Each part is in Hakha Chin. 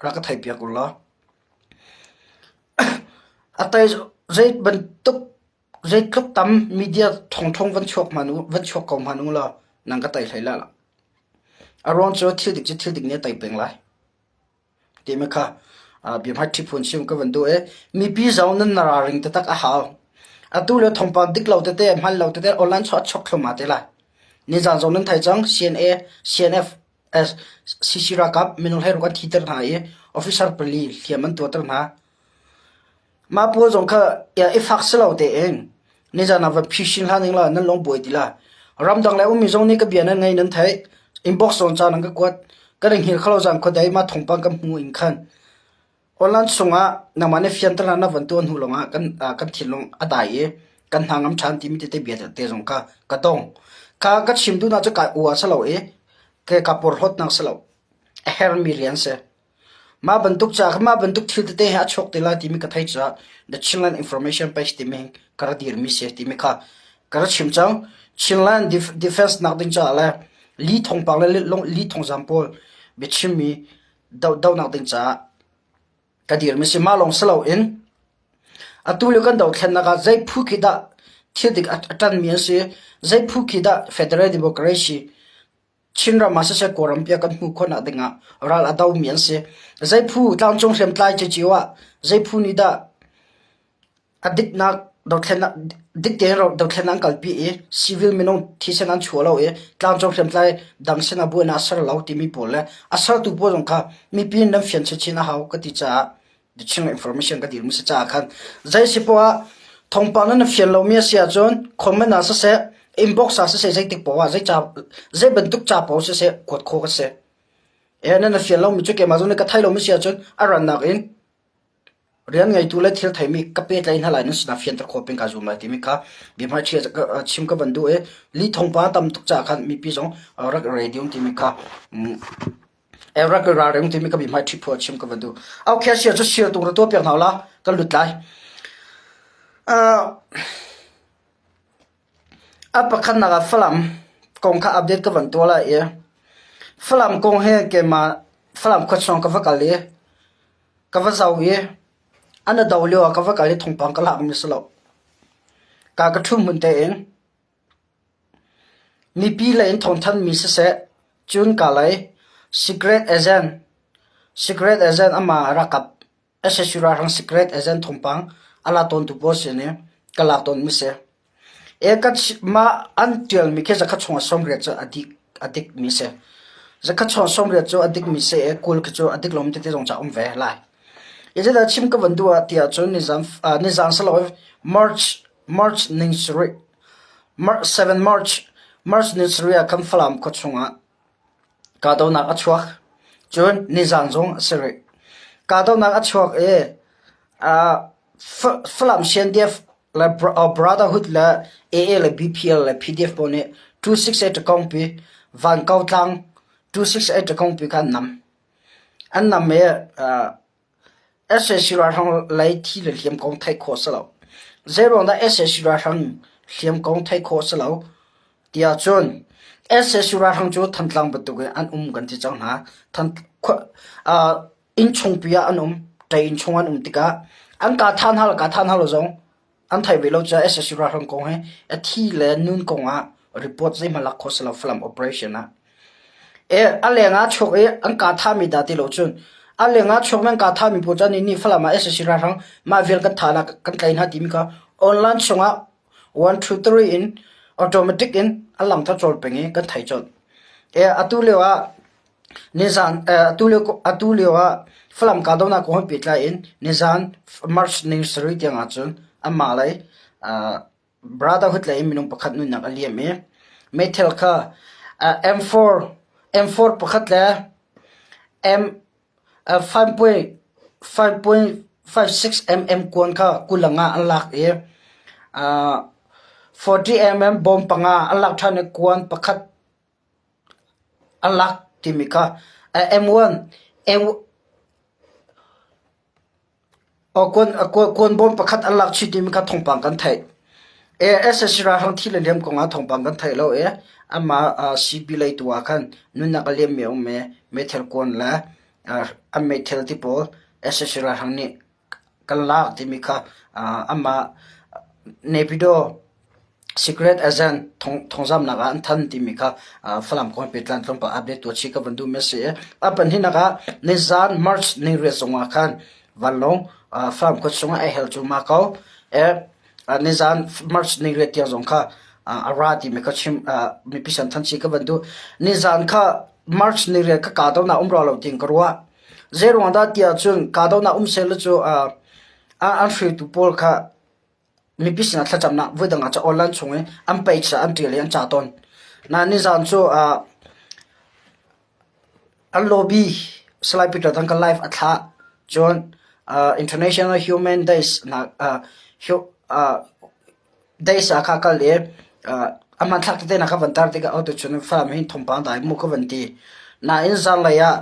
Rak ka theihpiak u law. A tai zei bantuk zeitluk tam media thongthong van chuak hmanh u, van chuak ko hmanh u law nang ka tai hlei la lo. A ruang cu thil dik cu thil dik nih a tei peng lai. Timi kha biahmaiṭhi phun chim ka van duh i mipi zong nan ralring taktak a hau. Atu le thawngpang dik lo tete, hman lo tete online chuah chok thluahmah te lai. Nizan zong nan thei cang CNA, CNF, CC ralkap minung hlei ruk an thiter hna i officer pali hliam an tuarter hna. Mah pawl zong kha i fak si lo tein nizan ah van phishin hlah ning law nan lung buai ti la. Ramdang le ummi zong nih ka bia nan ngai nan theih. Inbox zong ca nan ka kuat. Kan i hngil kho lo zan khuadei mah thawngpang kan hmu in khan. Online chungah nangmah nih fianter na van tuah hnu lawngah kan kan thinlung a dai i kan hna ngam ṭhan timi tete bia te zong kha ka tong. Kha ka chim duhnak cu kai ua si lo i ke ka porhlawtnak si lo. A hermi rian si. Mah bantuk ca kha mah bantuk thil tete he a chuak te lai timi ka theih caah The Chinland Information Page timi ka ra dirmi si timi kha ka ra chim cang. Chinland Defense nak ding caah le li thawngpang le li thawngzam pawl biachimmi dohnak ding caah ka dirmi si. Mah lawng si loin atu lio kan dothlennak ah zei phu khi dah thil dik a ṭanmi an si, zei phu khi dah Federal Democracy Chinram ah siseh Kawlram pi ah kan hmuh khawhnak dingah ral a domi an si. Zei phu tlangcung hriamtlai cio ah zei phu nih dah a diknak dothlennak dik tein dothlennak an kalpi i civil minung thisen an chuah lo i tlangcung hriamtlai dang sinah buainak a ser lo timi pawl le a sertu pawl zong kha mipi in nan fian chinchin a hau ka ti caah The Chin information ka dirmi si caah khan zei si poah thawngpang nan fian lomi a si ahcun comment ah siseh inbox ah siseh zeitik poah ah zei ca zei bantuk ca paoh siseh kuat khawh ka si. E nan fian lomi cu keimah zong nih ka thei lomi si ahcun a rannak in rian ngeitu le thil theimi ka pehtlaih hna lai nan sinah fianter khawh peng kaa zuam lai timi kha biahmaiṭhi chim ka van duh i li thawngpang a tam tuk caah khan mipi zong rak ready um timi kha Rak i ralring timi ka bihmai ṭhi phuah chim ka va duh. Okay, sia cu sir tung ra tuah piak hna la, kan lut lai. Uh, a pakhatnak ah Falam kong kha update ka van tuah lai i Falam kong he keimah Falam khuachung ka va kal i ka va zoh i an a do lio ah ka va kal i thawngpang ka lak mi si lo. Ka ka ṭhu hmun tein Mipi lei in thawngthanhmi siseh, cun ka lei secret agent, secret agent amah ralkap sac ralhrang secret agent thawngpang a la tawntu pawl sin i ka lak tawnmi si. Mah an ṭialmi khi zakhat chung ah 80 cu a dikmi si. Zakhat chung ah 80 cu a dikmi si i 20 khi cu a dik lomi tete zong cu a um ve lai. Zeidah chim ka van duh ah tiah cun nizan si loin March March ning sarih 7 March, March ni sarih ah khan Falam khua chungah kahdohnak a chuak. Cun nizan zong a si rih. Kahdohnak a chuak i Falam CNDF le Brotherhood le AA le BPL le PDF pawl nih 268 kongpi Vankau tlang 268 kongpi kha an nam. An nam i Sac ralhrang lei thi le hliam kong theih khawh a si lo. Zeiruang dah sac ralhrang hliam kong theih khawh a si lo tiah cun sac ralhrang cu Thantlang bantuk in an um kan ti cang hna. Innchungpi ah an um, ṭei innchung an um tikah an kaa than hna le kaa than hna lo zong An theih ve lo caah sac ralhrang kong hi a thi le nun kong ah report zeihmanh lak khawh si lo Falam operation ah. E, a leng ah chuak i an kaa thami dah ti lo cun a leng ah chuak nan kaa thami pawl cu ni Falam ah sac ralhrang mah vial kan tha kan tlai hna timi kha online chungah 1 2 3 in automatic in a lang thar cawl peng i kan thei colh. E, atu lio ah Nizan atu lio ah Falam kahdohnak kong he pehtlai in nizan March ni sarih tiang ahcun anmah lei Brotherhood lei in minung pakhat nunnak a liam i meithal kha M4 M4 pakhat le M 5.56 mm kuan kha kulang ah an lak i 40 mm bom panga an lak ṭhan i kuan pakhat A lak timi kha M1 kuanbawm pakhat an lak chih timi kha thawngpang kan theih. SSC ralhrang thi le hliam kong ah thawngpang kan theih lo i amah CB lei tu ah khan nunnak a liammi a um i meithal kuan le An meithal ti pawl sac ralhrang nih kan lak timi kha amah Naypyidaw secret agent thawngzamnak ah an than timi kha Falam kong he pehtlai tlawmpal update tuah chih ka van duhmi a si i a pahnihnak ah nizaan March niriat zong ah khan vanlawng Falam khua chung ah a hel cuahmah ko. Nizaan March niriat tiang zong kha a ra timi kha chim mipi san than chih ka van duh. Nizaan kha March niriat kha kahdohnak um rua lo tiin ka ruah. Zeiruang dah tiah cun kahdohnak um sehlaw cu an hruaitu pawl kha mipi sinah thlacamnak voidang ah ca online chung i an page ah an ṭial i an ca tawn. Nain nizaan cu an lobby Salai Peter Thang ka live a thlah. Cun International Human Days Days ah kha kal i a hmanthlak tete na ka van tar tikah tuchun Falam hin thawngpang dai mu ka van ti. Nain zanlei ah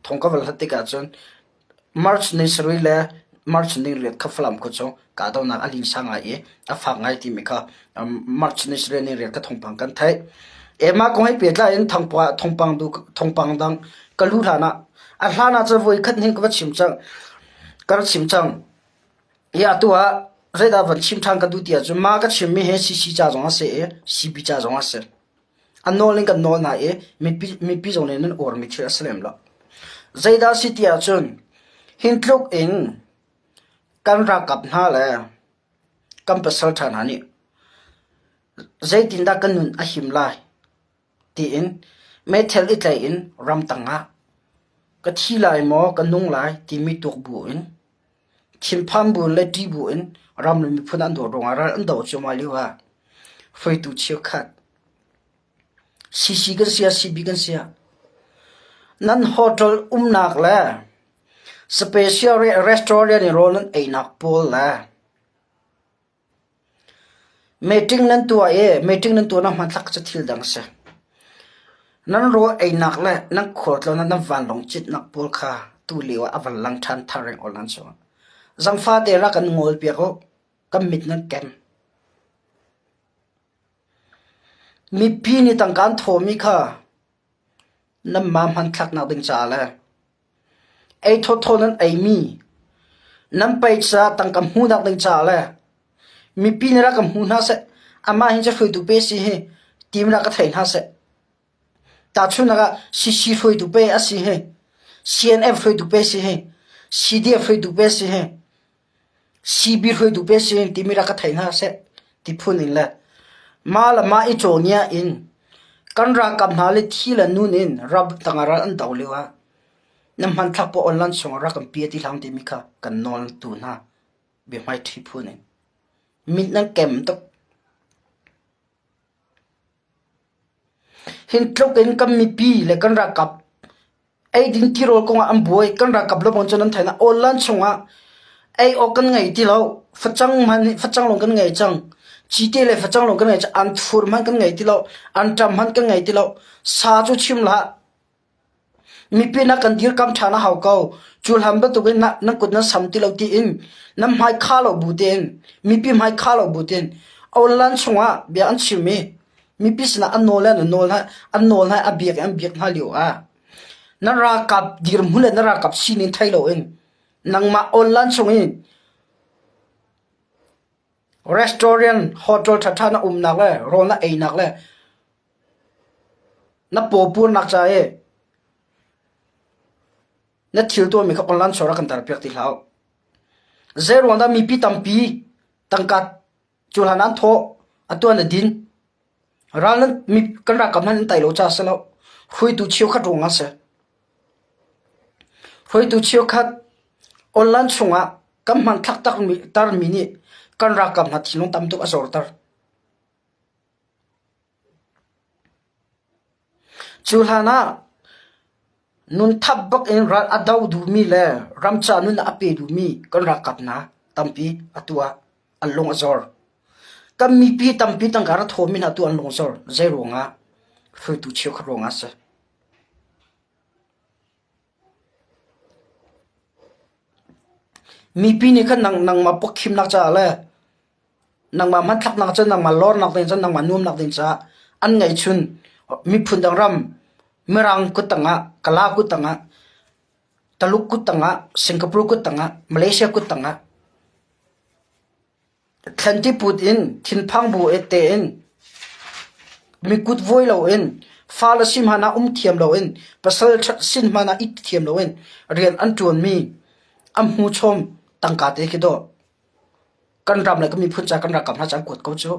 thawng ka van hlat tikah cun March ni sarih le March ni riat kha Falam khua cu kahdohnak a linsa ngai i a fak ngai timi kha March ni sarih ni riat ka thawngpang kan theih. Mah kong he pehtlai in thawngpang thawngpang dang ka luh hlan ah a hlan ah cun voikhat hnih ka va chim cang. Ka rak chim cang. Hi atu ah zeidah van chim ṭhan ka duh ti ahcun mah ka chimmi hi CC ca zong a si i CB ca zong a si. A nawl in kan nawl hna i mipi, mipi zong nih nan uarmi thil a si lem lo. Zeidah si ti ahcun hin tluk in kan ralkap hna le kan pasalṭha hna nih zeitindah kan nun a him lai tiin meithal i tlaih in ramtang ah ka thi lai maw ka nung lai timi tuak bu in thinphan bu le ṭih bu in ram le miphun an dawt ruangah ral an doh cuahmah lio ah hruaitu cheukhat CC kan si ah CB kan si ah nan hotel umnak le special restaurant i rawl nan einak pawl le Meeting nan tuah i meeting nan tuahnak hmanthlak cu thil dang a si. Nan rawl einak le nan khualtlawn ah nan vanlawng citnak pawl kha tulio ah a van lang ṭhan thar reng aw nan sungah. Zangfate rak kan ngawlpiak u. Kan mit nan kem. Mipi nih tangka an thawmi kha nanmah hmanthlaknak ding caah le Ei thawthaw nan eimi nan pei-ca tangka hmuhnak ding caah le mipi nih rak ka hmu hna seh, amah hi cu hruaitu pe si hi ti rak ka thei hna seh. Tahchunhnak ah CC hruaitu pe a si hi, CNF hruaitu pe si hi, CDF hruaitu pe si hi, CB hruaitu pe si hi timi rak ka thei hna seh ti phun in le mah le mah i cawnia in kan ralkap hna le thi le nun in ram tangah ral an do lio ah na hmanthlak pawl online chungah rak kan pia ti hlah timi kha kan nawl tu hna biahmaiṭhi phun in mit nan kem tuk. Hin tluk in kan mipi le kan ralkap eiding tirawl kongah an buai kan ralkap lawmang cu nan theih na online chungah ei awk kan ngei ti lo facang hmanh facang lawng kan ngei cang cite le facang lawng kan ngei cang anthur hmanh kan ngei ti lo anṭam hmanh kan ngei ti lo sa cu chim hlah Mipi na kan dirkam ṭhan a hau ko. Cu hlan bantukin na, nan kut nan sam ti lo tiin nan hmai kha lo bu tein mipi hmai kha lo bu tein online chungah bia an chim i mipi sinah an nawl le an nawl hna an nawl hna a biak i an biak hna lio ah na ralkap dirhmun le na ralkap sining thei loin nangmah online chung in restaurant hotel ṭhaṭha na umnak le rawl na einak le Na pawpurnak ca i na thil tuahmi kha online store ah kan tarpiak ti hlah u. Zeiruang dah mipi tampi tangka cu hlan an thawh, atu an i din. Ral nan kan ralkap hmanh an tai lo caah a si lo. Hruaitu cheukhat ruangah a si. Hruaitu cheukhat online chungah kan hmanthlak tarmi nih kan ralkap hna thinlung tam tuk a zorter. Cu hlanah nunthap bak in ral a do duhmi le ramca nun a pe duhmi kan ralkap hna tampi atu ah an lung a zor. Kan mipi tampi tangka ra thawmi hna tu an lung a zor. Zeiruangah? Hruaitu cheukhat ruangah a si. Mipi nih khan nangmah pawkhimnak caah le nangmah hmanthlaknak cun nangmah lornak ding cun nangmah nuamnak ding caah an ngeihchun miphun dang ram mirang kut tangah kala kut tangah. Taluk kut tangah, Singapore kut tangah, Malaysia kut tangah thlanti put in thinphang bu tein mi kut vuai loin fale si hmanh ah um thiam loin pasal sin hmanh ah it thiam loin rian an ṭuanmi an hmuchom tangka te khi dawh kan ram le kan miphun ca kan ralkap hna ca an kuat ko cu.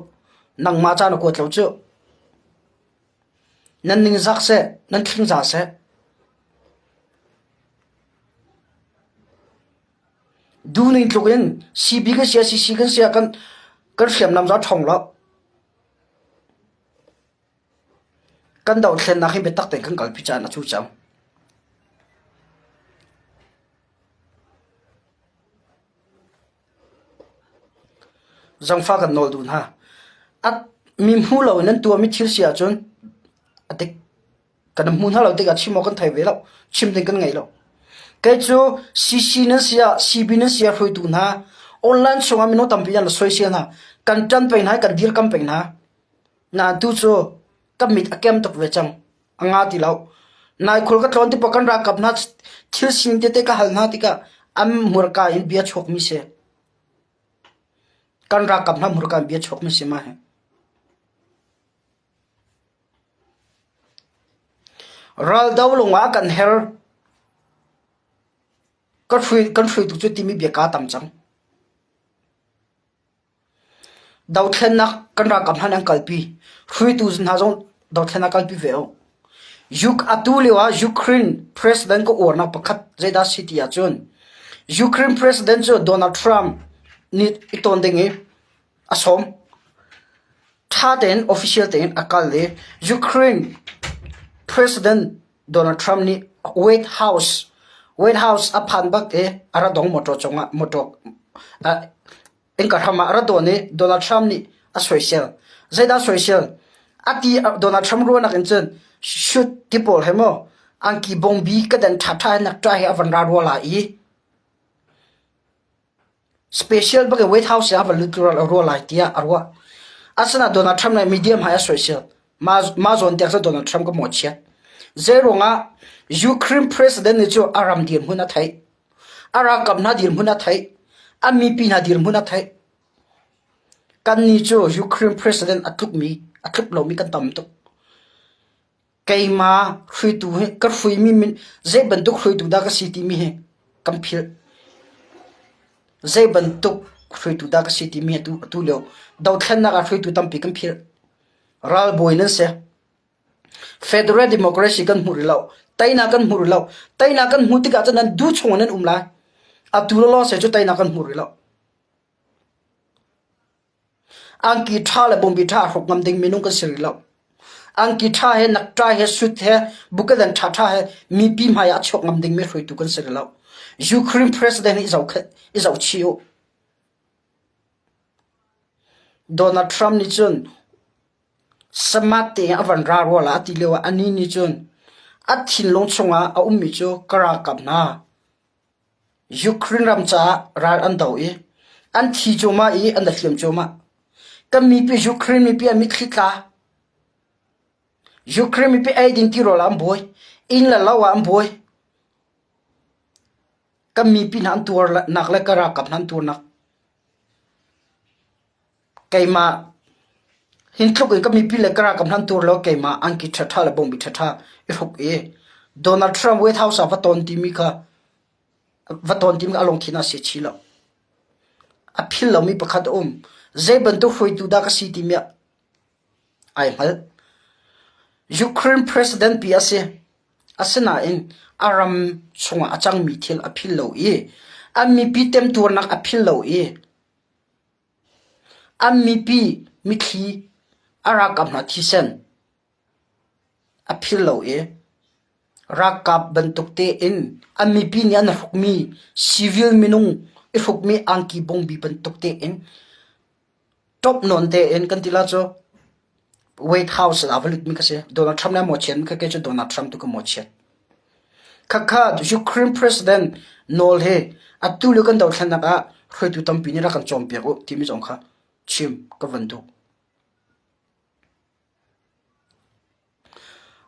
Nangmah ca na kuat lo cu. Nan ningzak seh, nan thlingza seh. Duhning tluk in CB kan si ah CC kan si ah kan kan hriamnam za ṭhawng lo. Kan dohthlennak hi biatak tein kan kalpi caan a cu cang. Zangfah kan nawl duh hna. A mi hmu lo in nan tuahmi thil si ahcun a dik. Kan hmu hna lo tikah chim awk kan thei ve lo. Chim ding kan ngei lo. Kei cu CC nan si ah CB nan si ah hruaitu hna online chungah minung tampi an soisel hna. Kan ṭan peng hna i kan dirkam peng hna. Nain tu cu ka mit a kem tuk ve cang. A nga ti lo. Naikhul ka tlawn tikah kan ralkap hna thil sining tete ka hal hna tikah an hmurka in bia chuakmi si. Kan ralkap hna hmurka in bia chuakmi si mah hi. Raldo lungah kan her. Kan hrui, kan hruitu cu timi bia kaa tam cang. Dothlennak kan ralkap hna nih an kalpi. Hruaitu hna zong dothlennak kalpi ve u. Atu lio ah Ukraine president ka uarnak pakhat zeidah si ti ahcun Ukraine president cu Donald Trump nih i tawn ding i a sawm. Ṭha tein official tein a kal i Ukraine president Donald Trump nih White House White House a phan bak i a ra dong motor cungah motor Innka hram ah a ra dawn i Donald Trump nih a soisel. Zeidah a soisel? A ti Donald Trump ruahnak in cun shoot ti pawl he maw angki bongbi ka den ṭhaṭha he nak ṭa he a van ra rua lai i special bak in White House ah a van lut rua lai tiah a ruah. Asinain Donald Trump nih media hmai a soisel. Mah zawn tiang cu Donald Trump ka mawhchiat. Zeiruangah Ukraine president nih cu a ram dirhmun a theih. A ralkap hna dirhmun a theih. A mipi hna dirhmun a theih. Kannih cu Ukraine president a tlukmi, a tluk lomi kan tam tuk. Keimah hruaitu hi ka hruaimi min zei bantuk hruaitu dah ka si timi hi kan philh. Zei bantuk hruaitu dah ka si timi atu, atu lio dothlennak ah hruaitu tampi kan philh. Ralbawi nan si. Federal democracy kan hmu rih lo. Teinak kan hmu rih lo. Teinak kan hmuh tikah cun nan duh chung in nan um lai. Atu lawlaw se cu teinak kan hmu rih lo. Angki ṭha le bawmbi ṭha a hruk ngam ding minung kan si rih lo. Angki ṭha he nakṭa he sut he bukadan ṭhaṭha he mipi hmai ah a chuak ngam dingmi hruaitu kan si rih lo. Ukraine president i zohkhenh i zohchih u. Donald Trump nih cun Smart tein a van ra rua la a ti lioah anih nih cun a thinlung chungah a ummi cu ka ralkap hna Ukraine ram caah ral an do i an thi cuahmah i an i hliam cuahmah. Kan mipi Ukraine mipi an mitthli tla. Ukraine mipi eidin tirawl ah an buai. Inn le lo ah an buai. Kan mipi hna an tuarnak le ka ralkap hna an tuarnak Keimah hin tluk in ka mipi le ka ralkap hna an tur lo keimah angki ṭhaṭha le bawngbi ṭhaṭha i hruk i Donald Trump White House ah va ton timi kha va ton timi kha a lungthin ah a si chih lo. A phil lomi pakhat a um. Zei bantuk hruaitu dah ka si timi ah ai hngalh. Ukraine president pi a si. Asinain a ram chungah a cangmi thil a phil lo i an mipi temtuarnak a phil lo i An mipi mitthli a ralkap hna thisen a phil lo i ralkap bantuk tein an mipi nih an hrukmi civil minung i hrukmi angki bongbi bantuk tein ṭop nawn tein kan ti la cu White House ah va lutmi ka si. Donald Trump nih a mawhchiatmi kha kei cu Donald Trump tu ka mawhchiat. Khakha Ukraine president nawl hi atu lio kan dothlennak ah hruaitu tampi nih rak kan cawnpiak u timi zong kha chim ka van duh.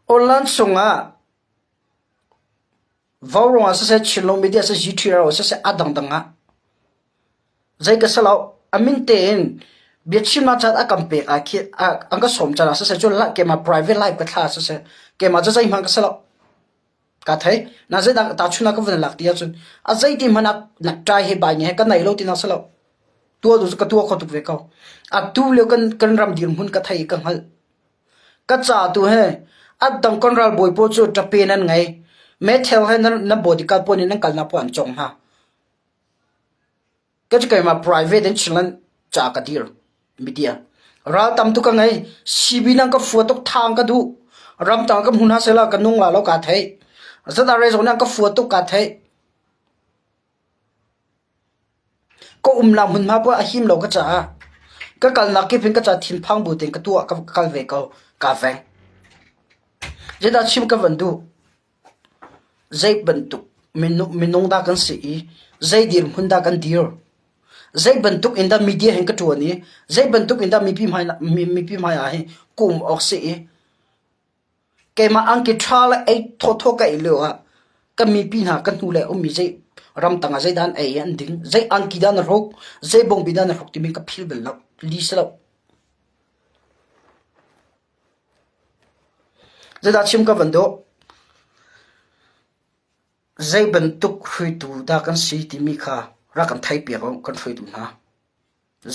Online sungah. Vauruang ah siseh, Chinlung media siseh, GTR siseh, a dangdang ah zei ka si lo. A min tein biachimnak caan a kan pek ah khi an ka sawm caan ah siseh, cun keimah private life ka thla ah siseh, keimah cu zeihmanh ka si lo. Ka thei. Na zeidah tahchunhnak ka vun lak ti ahcun a zeiti hmanh ah nakṭai he bai he ka nei lo tinak si lo. Tuah tu cu ka tuah kho tuk ve ko. Atu lio kan kan ram dirhmun ka thei i ka hngalh. Ka ca tu he a dang kan ralbawi pawl cu ṭape nan ngei. Meithal he nan nan bodyguard pawl nih nan kalnak paoh an cawng hna. Ka cu keimah private in Chinland ca ka dir. Media. Ral tam tuk ka ngei. CB nang ka fua tuk thang ka duh. Ramtang ka hmu hna sehla ka nung la lo kaa theih. ZRA zong nih an ka fua tuk kaa theih. Ka umnak hmunhma poah a him lo ka caah ka kalnak kip hin ka ca thinphang bu tein ka tuah ka kal ve ko kaa veng. Zeidah chim ka van duh? Zei bantuk minung dah kan si i zei dirhmun dah kan dir? Zei bantuk in dah media hin ka ṭuan i zei bantuk in dah mipi hmai mipi hmai ah hin ka um awk si i Keimah angki ṭha le ei thawthaw ka ei lioah ka mipi hna ka hnulei a ummi zei ramtang ah zeidah an ei i an ding, zei angki dah na hruk, zei bawngbi dah na hruk timi ka phil bal lo, li si lo. Zeidah chim ka van duh? Zei bantuk hruaitu dah kan si timi kha rak kan theihpiak u, kan hruaitu hna.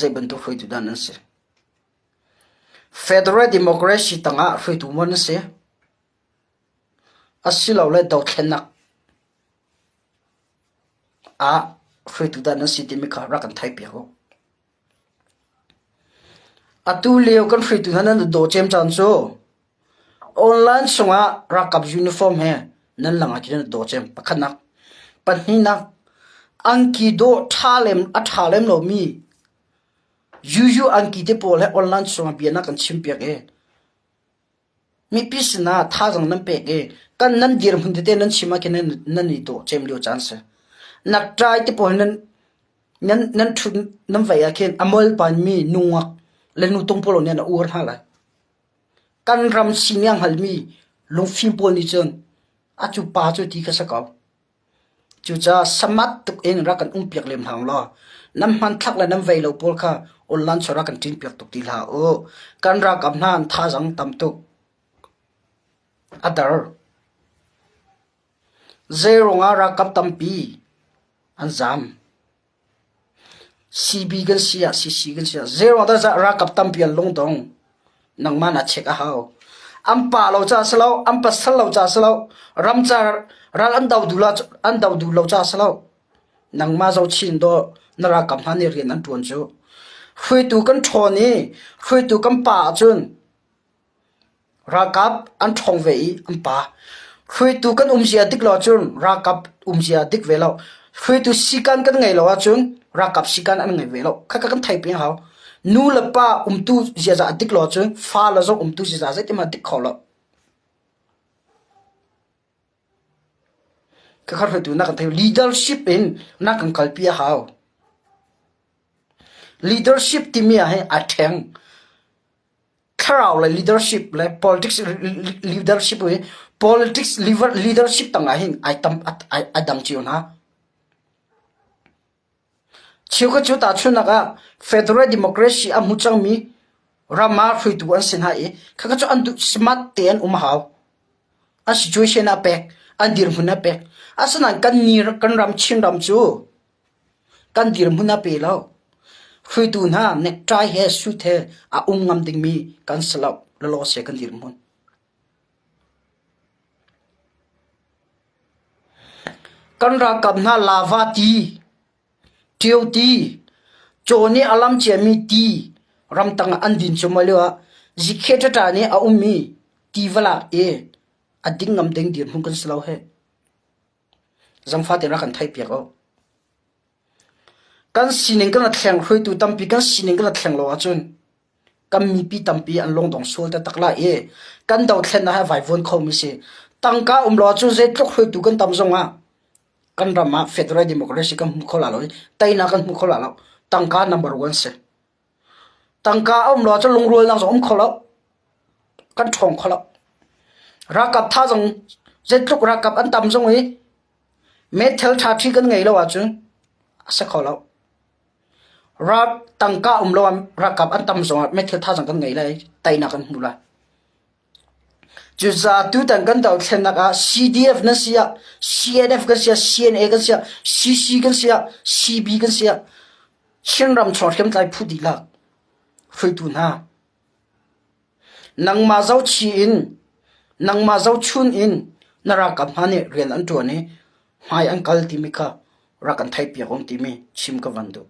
Zei bantuk hruaitu dah nan si? Federal Democracy tangah hruaitu maw nan si? Asilole dothlennak ah hruaitu dah nan si timi kha rak kan theihpiak u. Atu lio kan hruaitu hna nan daw cem caan cu online chungah ralkap uniform he nan lang ah khin nan daw cem. Pakhatnak. Pahnihnak, angki dawh ṭha lem a ṭha lem lomi UU angki te pawl he online chungah bia na kan chimpiak i mipi sinah thazaang nan pek i kan nan dirhmun tete nan chim ah khin nan nan i dawh cem lio caan si. Nakṭai te pawl nan nan nan ṭhut nan vei ah khin a mol panmi nungak le nutung pawl nih an uar hna lai. Kan ram sining a hngalmi lungfim pawl nih cun a cu pa cu ti kha si ko. Cucaah samat tuk in rak kan umpiak lem hlah law nan hmanthlak le nan vei lo pawl kha online chawr ah kan ṭinpiak tuk ti hlah u. Kan ralkap hna an thazaang tam tuk. A dar. Zeiruang ah ralkap tampi an zaam? CB kan si ah CC kan si ah zeiruang dah ralkap tampi an lungdong? Nangmah na check a hau. An pa lo caah si lo, an pasal lo caah si lo, ram ca ral an do duh lo an do duh lo caah si lo. Nangmah zohchin dawh na ralkap hna nih rian an ṭuan cu. Hruaitu kan ṭhawn i hruaitu kan pa ahcun Ralkap an ṭhawng ve i an pa. Hruaitu kan umzia dik lo ahcun ralkap umzia a dik ve lo. Hruaitu sikan kan ngei lo ahcun ralkap sikan an ngei ve lo. Khakha kan theih peng hau. Nu le pa umtu ziaza a dik lo ahcun fa le zong umtu ziaza zeitin a dik kho lo. Khakha hruaitu na kan thei. Leadership in na kan kalpi a hau. Leadership timi ah hin aa ṭheng. Thlarau le leadership le politics leadership hi politics leadership tangah hin ai tam ai dang cio hna. Cheukhat cu tahchunhnak ah federal democracy a hmu cangmi ram ah hruaitu an si hna i khakha cu an duh smart te an um a hau. An situation a pek, an dirhmun a pek. Asinain kan ni kan ram Chinram cu Kan dirhmun a pe lo. Hruaitu hna necktie he suit he a um ngam dingmi kan si lo. Lawlawse kan dirhmun. Kan ralkap hna lava ti, ṭio ti, caw nih a lam ciami ti ramtang ah an din cuahmah lioah zikhe ṭaṭa nih a ummi ti va lak i a ding ngam ding dirhmun kan si lo hih. Zangfah tein rak kan theihpiak u. Kan sining kan thleng hruaitu tampi kan sining kan thleng lo ahcun kan mipi tampi an lungdong sual taktak lai i kan dothlennak hi a vaivuan khomi si. Tangka um lo ahcun zeitluk hruaitu kan tam zongah kan ram ah federal democracy kan hmu kho la lo i teinak kan hmu kho la lo. Tangka number one si. Tangka a um lo ahcun lungrualnak zong um kho lo. Kan ṭhawng kho lo. Ralkap tha zong zeitluk ralkap an tam zong i. Meithal ṭhaṭhi kan ngei lo ahcun a si kho lo. Ral tangka um lo ah ralkap an tam zongah meithal thazaang kan ngei lai, teinak kan hmu lai. Cucaah tutan kan dothlennak ah CDF nan si ah, CNF kan si ah, CNA kan si ah, CC kan si ah, CB kan si ah, Chinram chung hriamtlai phu dihlak hruaitu hna nangmah zohchih in nangmah zohchun in na ralkap hna nih rian an ṭuan i hmai an kal timi kha rak kan theihpiak um timi chim ka van duh.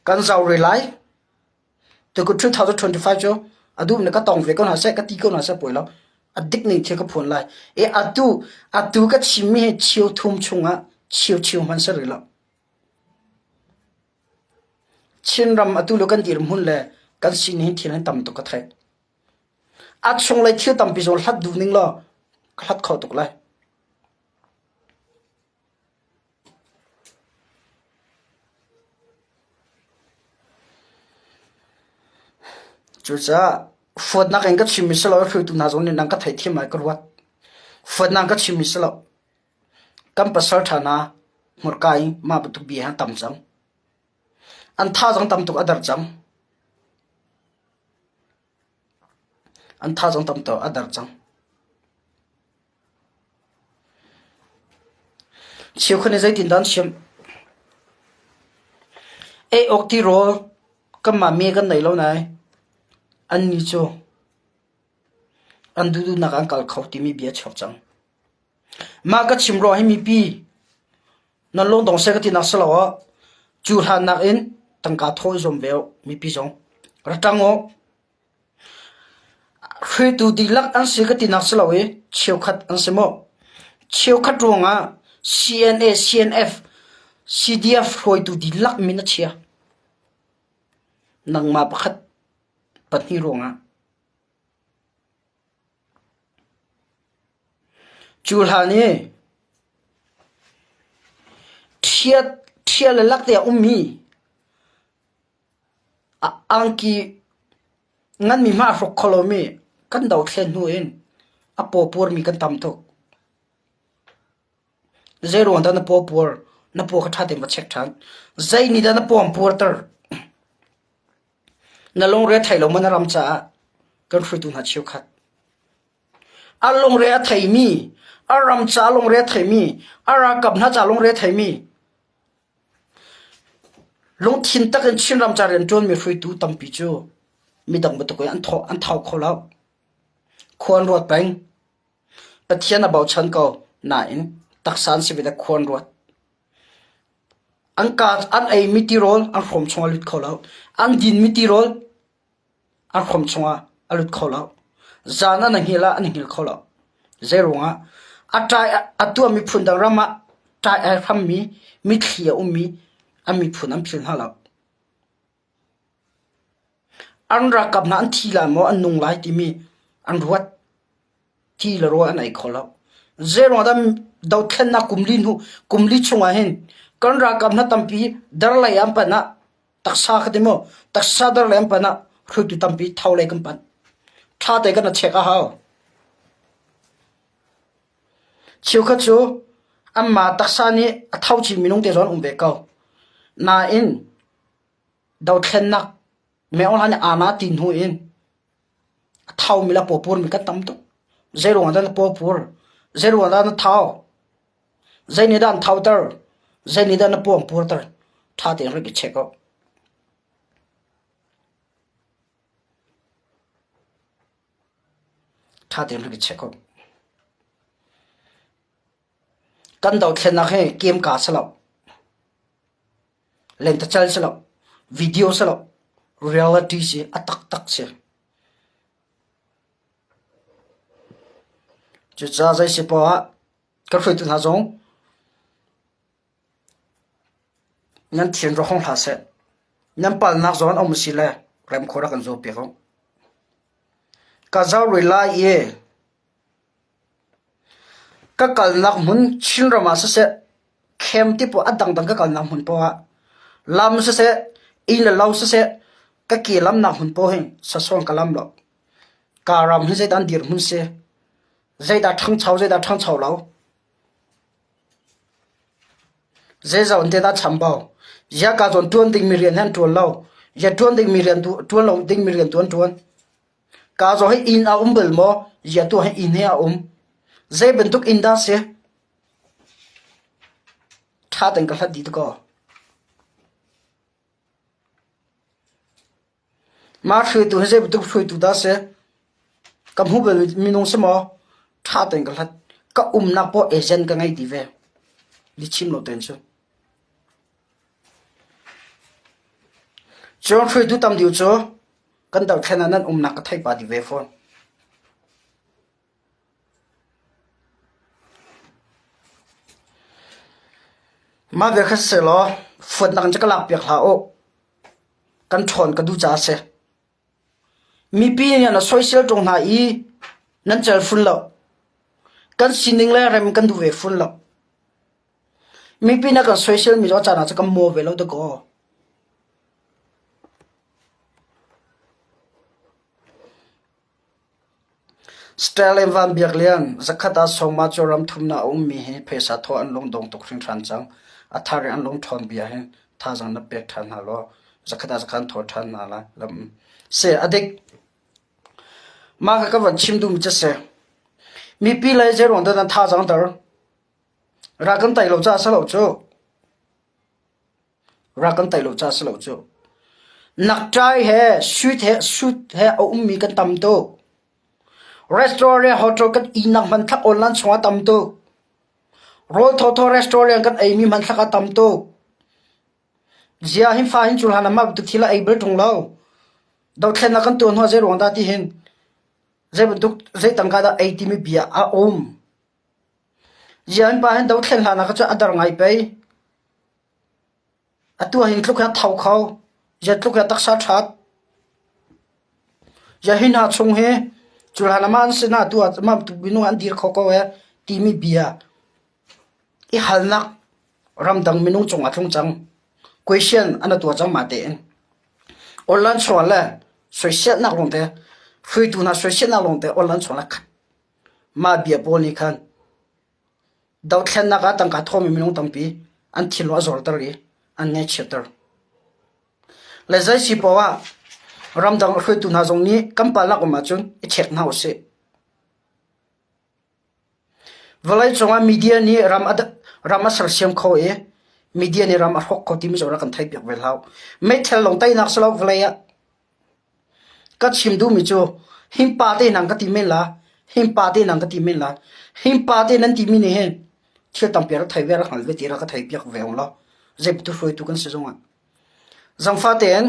Kan zau rih lai. Tukum 2025 cu a duh na ka tong ve ko hna seh, ka ti ko hna seh puai lo. A dik ning thil ka phuan lai. E atu atu ka chimmi hi cheu thum chungah cheu cheu hman si rih lo. Chinram atu lo kan dirhmun le kan sining hin thil hin tam tuk ka theih. A chunglei thil tampi zong hlat duh ning law ka hlat kho tuk lai. Cucaah huatnak in ka chimmi si lo hruaitu hna zong nih nan ka theihthiam lai ka ruat. Huatnak ka chimmi si lo. Kan pasal ṭha hna hmurka in mah bantuk bia hi a tam cang. An thazaang tam tuk a der cang. An thazaang tam tuk a der cang. Cheukhat nih zeitindah an chim? Ei awk tirawl kanmah me kan nei lo nain annih cu an duhduhnak ah an kal kho timi bia a chuak cang. Mah ka chim ruang hi mipi nan lungdong seh ka tinak si lo ah cu hlan nakin tangka thawh i zuam ve uh mipi zong. Ra ṭang uh. Hruaitu dihlak an si ka tinak si lo i cheukhat an si maw? Cheukhat ruangah CNA, CNF, CDF hruaitu dihlak min a chia. Nangmah pakhat pahnih ruangah. Cu hlan i ṭhial le lak te a ummi Angki nganmi hmah a hruk kho lomi kan dothlen hnu in a paw puarmi kan tam tuk. Zei ruang dah na paw puar? Na paw kha ṭha tein va check ṭhan. Zei nih dah na paw an puarter? Na lungre a thei lo maw na ram caah kan hruaitu hna cheukhat. A lungre a theimi, a ram ca lungre a theimi, a ralkap hna ca lungre a theimi Lungthin tak in Chinram ca rianṭuanmi hruaitu tampi cu midang bantuk in an thau kho lo. Khua an ruat peng. Pathian a bochan ko nain taksa an si ve le khua an ruat. An kaa an eimi tirawl an hrawm chung a lut kho lo. An dinmi tirawl An hrom chungah a lut kho lo. Zan an hngil ah an hngil kho lo. Zeiruangah a ṭai a tuah miphun dang ram ah ṭai ai hrammi mitthli a ummi an miphun an phil hna lo. An ralkap hna an thi lai maw an nung lai timi an ruat. Ti le rawl an ei kho lo. Zeiruangah dah dothlennak kum li hnu kum li chungah hin kan ralkap hna tampi darlei an panh ah taksa kha ti maw taksa darlei an panh ah hruaitu tampi tho lei kan panh. Ṭha te kan i check a hau. Cheukhat cu anmah taksa nih a tho chin minung te zawn um ve ko. Nain dothlennak Meo nih aa na ti hnu in a thaumi le a pawpurmi kan tam tuk. Zei ruangah dah na pawpur? Zei ruangah dah na thau? Zei nih dah an thauter? Zei nih dah na puangpurter? Ṭha tein rak i check awk. Ṭha tein rak i check awk. Kan dothlennak hi kemka si lo. Lentecelh si lo, video si lo, reality si, a taktak si. Cucaah zei si poah ah kan hruaitu hna zong nan thin rak hong hlah seh. Nan palnak zawn a um si le rem khawh rak kan zaw piak u. Ka zau rih lai i Ka kalnak hmun Chinram ah siseh, khem ti poah a dangdang ka kalnak hmun poah ah lam siseh, inn le lo siseh, ka ke lamnak hmun poah hin sasawn ka lam lo. Ka ram hi zeidah an dirhmun si, zeidah ṭhangcho, zeidah ṭhangcho lo. Zeizong in te dah chambau? Ziah ka zawn ṭuan dingmi rian hi an ṭuan lo. Ziah ṭuan dingmi rian tu ṭuan lo dingmi rian tu an ṭuan. Ka zaw hi inn a um bal maw? Ziah tu hi inn hi a um. Zei bantuk inn dah si? Ṭha tein ka hlat dih tuk aw. Mah hruaitu hi zei bantuk hruaitu dah si? Ka hmuh bal minung si maw? Ṭha tein ka hlat. Ka umnak poah agent ka ngei dih ve. Lihchim lo tein cu. Cun hruaitu tam deuh cu kan dothlen ah nan umnak ka theih pah dih ve fawn. Mah bia kha sisehlaw fuatnak in cu ka lakpiak hlah u. Kan ṭhawn ka duh caah a si. Mipi nih an soisel ṭung hna i nan cel fun lo. Kan sining le rem kan duh ve fun lo. Mipi na kan soiselmi cu a caan ah cun kan maw ve lo dakaw. Sterling Van Biak Lian, zakhat ah sawma cu ram thumnak a ummi hi phaisa thaw an lungdong tuk hringhran cang. A thar in an lungṭhawn bia hin thazaang na pek ṭhan hna law zakhat ah zakhat an thaw ṭhan hna lai. Lam si a dik. Mah kha ka van chim duhmi cu si. Mipi lei zeiruang dah nan thazaang der? Ral kan tei lo caah si lo cu. Rak kan tei lo ca si lo cu. Nakṭai he suit he suit he a ummi kan tam tuk. Restaurant le hotel kan ihnak hmanthlak online chungah tam tuk. Rawl thawthaw restaurant kan eimi hmanthlak a tam tuk. Zia hin fa hin cu hlan ah mah bantuk thil a ei bal ṭung lo. Dothlennak kan tuah hnu ah zei ruang dah ti hin zei bantuk zei tangka dah ei timi bia a um. Zia hin pa hin dothlen hlan ah kha cun a dar ngai pei. Atu ah hin tluk hi a tho kho. Zia tluk hi a taksa ṭhat. Zia hi hna chung hi cu hlan ah mah an sin ah atu ah mah bantuk minung an dir kho ko ee timi bia i halnak ramdang minung cungah tlung cang. Question an tuah cang mah tein. Online chungah le soiselnak lawngte hruaitu hna soiselnak lawngte online chungah le khat mah bia pawl nih khan Dothlennak ah tangka thawmi minung tampi an thinlung a zorter i an ngaihchiatter. Le zei si paoh ah ramdang hruaitu hna zong nih kan palnak um ahcun i check hna usih. Vawleicung ah media nih ram a, ram a sersiam kho i media nih ram a hrawk kho timi zong rak kan theihpiak ve hlah. Meithal lawng teinak si lo vawlei ah. Ka chim duhmi cu himpa te nang ka ti men la, himpa te nang ka ti men la. Himpa te nan timi nih hin thil tampi rak thei ve rak hngal ve ti rak ka thei piak ve ung law zei bantuk hruaitu kan si zongah. Zangfa tein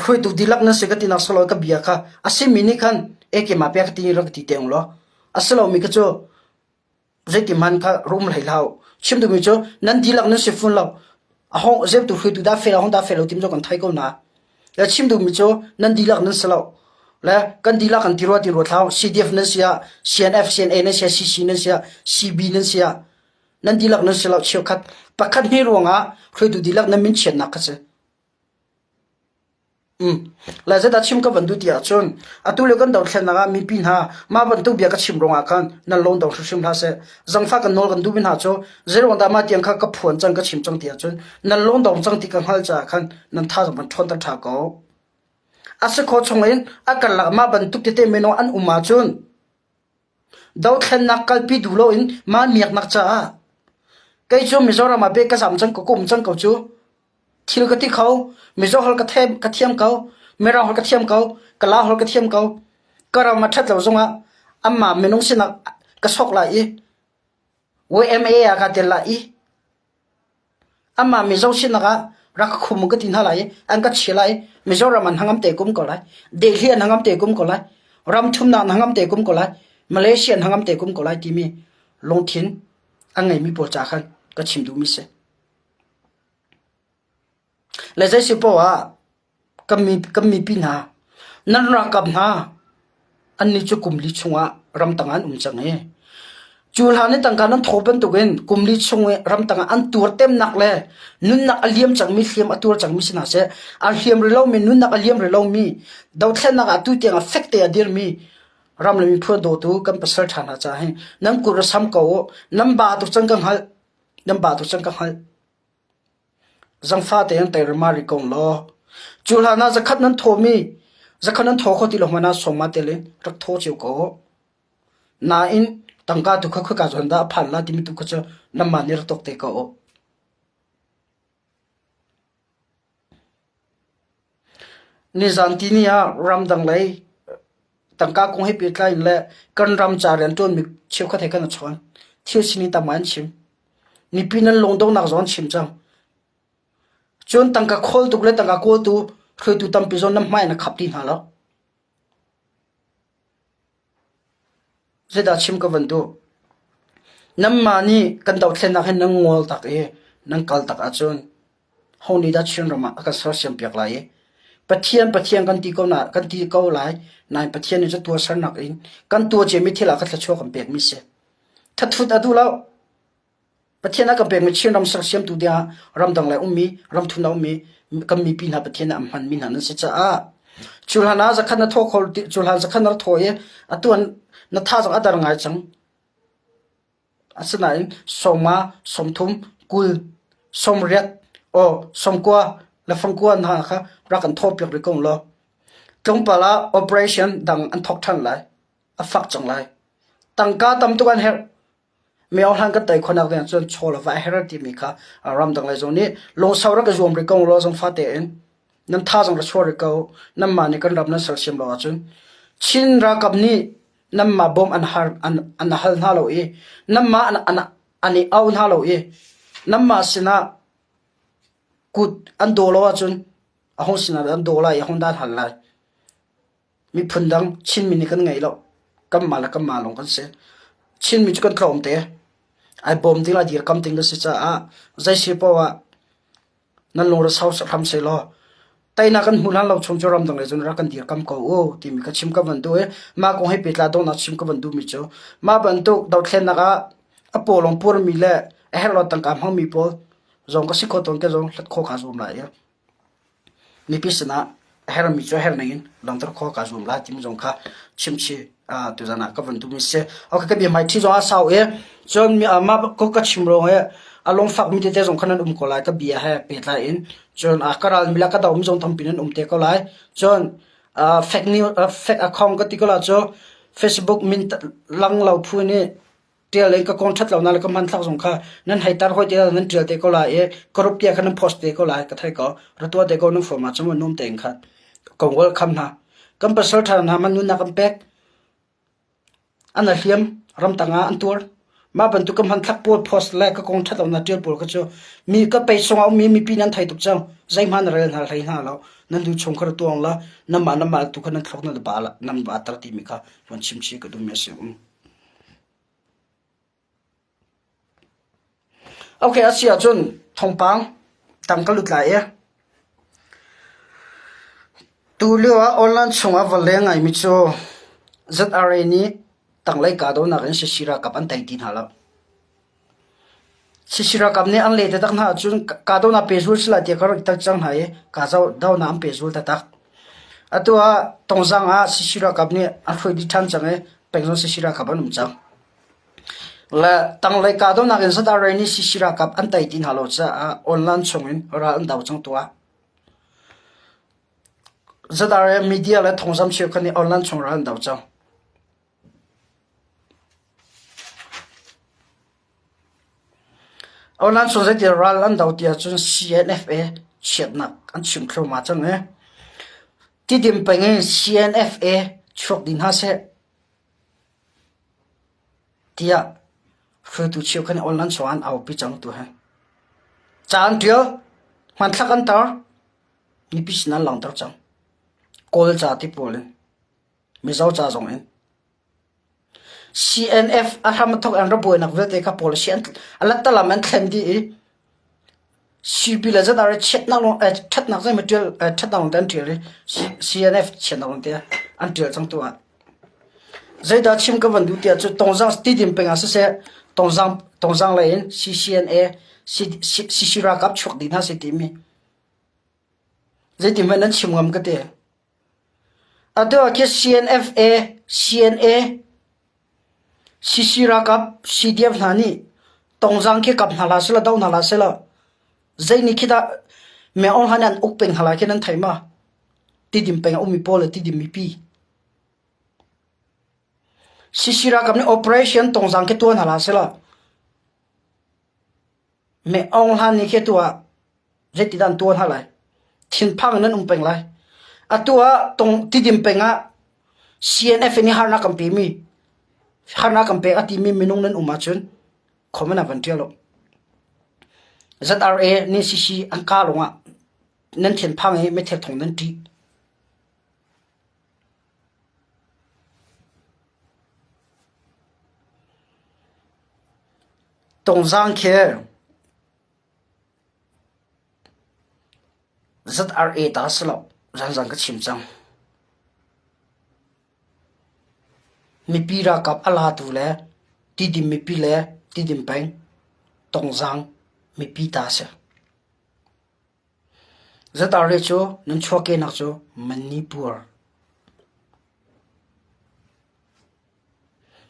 hruaitu dihlak nan si ka ti nak silo ka bia kha a simi nih khan eke ma pek ti rak ti te ung law a si lomi kha cu Zeitihmanh kha rum hlei hlah u. Chim duhmi cu nan dihlak nan si fun lo. A hong zeutu hruaitu dah fel a hong dah fel lo timi cu kan thei ko hna. Le chim duhmi cu nan dihlak nan si lo. Le kan dihlak kan ti rua ti rua thlau. CDF nan si ah, CNF, CNA nan si ah, CC nan si ah, CB nan si ah, nan dihlak nan si lo cheukhat pakhat hni ruangah hruaitu dihlak nan min chiatnak kha si. Le zeidah chim ka van duh ti ahcun atu lio kan dothlennak ah mipi hna mah bantuk bia ka chim ruangah khan nan lung dong hrimhrim hlah seh. Zangfah kan nawl kan duhmi hna cu zeiruang dah mah tiang kha ka phuan cang ka chim cang ti ahcun nan lung dong cang ti ka hngalh caah khan nan thazaang van ṭhawnter ṭha ko. A si khawh chungin a karlak mah bantuk tete minung an um ahcun Dothlennak kalpi duh loin mah miaknak caah kei cu Mizoram ah beh ka zam cang ko, ka um cang ko cu. Thil ka ti kho, Mizo holh ka ka thiam ko, Mirang holh ka thiam ko, Kala holh ka thiam ko. Ka ram a ṭhat lo zongah anmah minung sinak ka sok lai i YMA ah kaa tel lai i Amah Mizo sinak ah rak ka khum ka ti hna lai i an ka chia lai i Mizoram an hangam te kum ko lai. Delhi an hangam te kum ko lai. Ram thumnak an hangam te kum ko lai. Malaysia an hangam te kum ko lai timi lungthin a ngeimi pawl ca khan ka chim duhmi si. Le zei si poah ah Kan mipi hna, nan ralkap hna annih cu kum li chungah ramtang ah an um cang i cu hlan i tangka nan thaw bantukin kum li chung i ramtang ah an tuartemnak le nunnak a liam cangmi hliam a tuar cangmi si hna seh, a hliam rih lomi nunnak a liam rih lomi dothlennak ah atu tiang ah fek te a dirmi. Ram le miphun a dawtu kan pasal ṭha hna caah hin nan kut ra sam ko u. Nan ba tuk cang ka hngalh. Nan ba tuk cang ka hngalh. Zangfa tein teirma ri ko law. Cu hlan ah zakhat nan thawmi zakhat nan thaw kho ti lo hmanh ah sawma tel in rak thaw cio ko. Nain tangka tu kha khoika zawn dah a phan la timi tu kha cu nanmah nih rak tuak te ko u. Nizan tini ah ramdang lei tangka kong he pehtlai in le kan ram ca rianṭuanmi cheukhat he kan i chawn. Thil sining tam ngai an chim. Mipi nan lungdonghnak zong an chim cang. Cun tangka khawl tuk le tangka kawltu hruaitu tampi zong nan hmai in a khap ti hna lo. Zeidah chim ka van duh? Nanmah nih kan dothlennak hi nan ngol tak i nan kal tak ahcun ho nih dah Chinram ah a kan sersiampiak lai i Pathian Pathian kan ti ko na kan ti ko lai nain Pathian nih cu tuahsernak in kan tuah ciami thil ah kha thluachuah kan pekmi si. Thathut a duh lo. Pathian a kan pekmi Chinram sersiamtu dingah ramdang le ummi, ramthum ah ummi kan mipi hna Pathian nih an hmanmi hna nan si caah cu hlan ah zakhat na thaw kho cu hlan zakhat na rak thaw i atu na thazaang a dar ngai cang. Asinain sawma, 30, 20, 80, aw 90 le fangkua hna kha rak kan thawpiak rih ko law tlawmpal ah operation dang an thawk ṭhan lai. A fak cang lai. Tangka tam tuk an herh. Miohlan kan tei khawhnak ding ahcun chaw le va a herh timi kha ramdang lei zong nih lungsau rak i zuam rih ko law zong fate in nan tha zong ra chuah rih ko nanmah nih kan ram nan sersiam lo ahcun Chin ralkap nih nanmah bawm an har an, an hal hna lo i nanmah an, an, an i au hna lo i nanmah sinah kut an daw lo ahcun a hung sinah an daw lai i a hung dan hal lai. Miphun dang Chinmi nih kan ngei lo. Kanmah le kanmah lawng kan si. Chinmi cu kan tlawm te. Ai bawm ding a dirkam ding na si caah zei si paoh ah nan lungre sau hram sehlaw teinak kan hmuh hlan lo chung cu ramdang lei cun rak kan dirkam ko u timi ka chim ka van duh i mah kong he pehtlai donghnak chim ka van duhmi cu mah bantuk dothlennak ah a paw lawng purmi le a herh lo tangka hmangmi pawl zong ka si kho tawn ke zong hlat khawh kaa zuam lai i Mipi sinah a herhmi cu a herh ningin langhter khawh kaa zuam lai timi zong kha chimchih tuzan ah ka van duhmi si. Okay, ka biahmaiṭhi zong a sau i cun mah ko ka chim ruang i a lungfakmi tete zong kha nan um ko lai ka bia he pehtlai in. Cun ka ralmi le ka domi zong tampi nan um te ko lai. Cun fake news, fake account ka ti ko lai cu Facebook min lang lo phu nih ṭial in ka kong ṭhat lonak le ka hmanthlak zong kha nan hei tar hoi te nan ṭial te ko lai i ka rup tia kha nan post te ko lai ka thei ko ra tuah te ko nan form ah cun num tein khan ka welcome hna kan pasal ṭha hna man nunnak kan pek an a hliam ramtang ah an tuar mah bantuk ka hmanthlak pawl post le ka kong ṭhat lonak ṭial pawl kha cu mi ka pei sungah ummi mipi nan thei tuk cang zeihmanh na rel hna hlei hna lo nan du chung kha ra tuang la namah namah tu kha nan thlok nan ba nan ba tar timi kha van chim chi ka duhmi a si um Ok, a si ahcun thawngpang tang ka lut lai i tulio ah online chungah va leng ngaimi cu ZRA nih tanglei kahdohnak in Sisi ralkap an tei ti hna lo. Sisi ralkap nih an leh taktak hna ahcun kahdohnak pehzul si lai tiah ka rak cang hna i kahdohnak an pehzul taktak. Atu ah Tongzang ah Sisi ralkap nih an hruai dih ṭhan cang i pengzong Sisi ralkap an um cang. Le tanglei kahdohnak in ZRA nih CC ralkap an tei ti hna lo caah online chungin ral an do cang tuah. ZRA media le thawngzam cheukhat nih online chung ral an do cang. Online chung zeiti ral an do ti ahcun CNFA chiatnak an chim thluahmah cang i Tidim peng in CNFA chuak dih hna seh. Tiah hruaitu cheukhat nih online chung ah an aupi cang tu hi. Ca an ṭial, hmanthlak an tar, mipi sin an langhter cang. Kawl ca ti pawl in, Mizo ca zong in. CNF a hram a thawk an ra buainak vialte kha pawl si an a lattalam an thlen dih i CP le ZRA chiatnak lawng ṭhatnak zeihmanh ṭial ṭhatnak lawng te an ṭial i CNF chiatnak lawng te an ṭial cang tu ah. Zeidah chim ka van duh tiah cu Tongzang Tidim peng ah siseh Tongzang Tongzang lei in CCNA CC ralkap chuak dih hna seh timi zeiti hmanh nan chim ngam ka ti. Atu ah khi CNFA, CNA, CC ralkap, CDF hna nih Tongzang khi kap hna hlah selaw do hna hlah selaw zei nih khi dah Myo Aung Hlaing nih an uk peng hna lai khi nan thei ma? Tidim peng a ummi pawl le Tidim mipi. CC ralkap nih operation Tongzang khi tuah hna hlah selaw Myo Aung Hlaing nih khi atu ah Zeitindah an tuah hna lai? Thinphang in nan um peng lai. Atu ah tong Tidim peng ah CNF in harnak kan pemi harnak kan pek a timi minung nan um ahcun comment ah van ṭial u. ZRA nih CC an ka lawngah nan thinphang i meithal thong nan ṭih. Tongzang khi ZRA ta si lo, zanzan ka chim cang. Mipi ralkap a latu le Tidim mipi le Tidim peng Tongzang mipi ta si. ZRA cu nan chuahkehnak cu Manipur.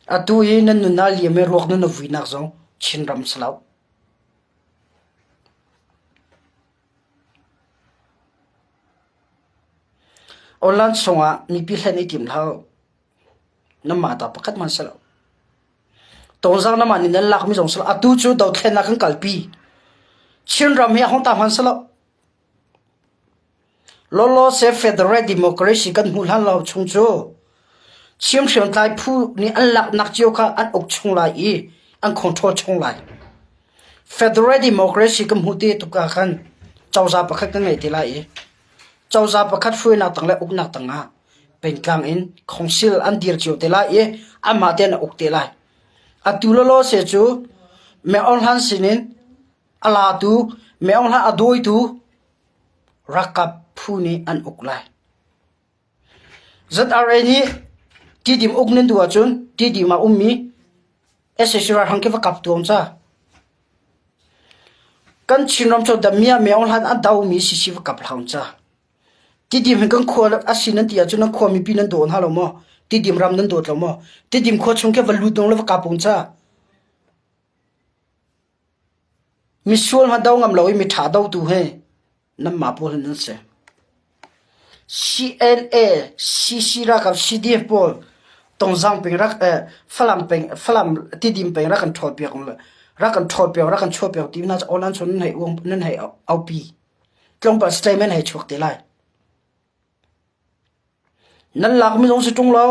Atu i nan nun ah liam i ruak nan i vuinak zong Chinram si lo. Online chungah mipi hlen i tim hlah u. Nanmah ta pakhat hmanh si lo. Tawngzang namah nih nan lakmi zong si lo. Atu cu dothlennak kan kalpi. Chinram hi a hong ta hmanh si lo. Lawlawse Federal Democracy kan hmuh hlan lo chung cu Chin hriamtlai phu nih an laknak cio kha an uk chung lai i an control chung lai. Federal Democracy kan hmuh te tuk ah khan cozah pakhat kan ngei te lai i cozah pakhat hruainak tang le uknak tangah pengtlang in council an dir cio te lai i anmah tein an uk te lai. Atu lawlawse cu Meng Aung Hlaing sinin A latu, Meng Aung Hlaing a dawitu ralkap phu nih an uk lai. ZRA nih Tidim uk nan duh ahcun Tidim ah ummi sac ralhrang khi va kap tuam ca. Kan Chinram cu Damia Meng Aung Hlaing a domi sisi va kap hlah ca. Tidim hi kan khua a si nan ti ahcun nan khua mipi nan daw hna lo maw? Tidim ram nan dawt lo maw? Tidim khua chung khi va lut dong le va kap ung ca. Misual hna do ngam lo i miṭha dotu hi nanmah pawl hi nan si. CNA, CC ralkap CDF pawl Tongzang peng rak eh, Falam peng Falam Tidim peng rak kan ṭhawl piak rak kan ṭhawl piak rak kan chuah piak ti hna cu online chun nan hei uang nan hei aupi. Tlawmpal statement hei chuak te lai. Nan lakmi zong si ṭung lo.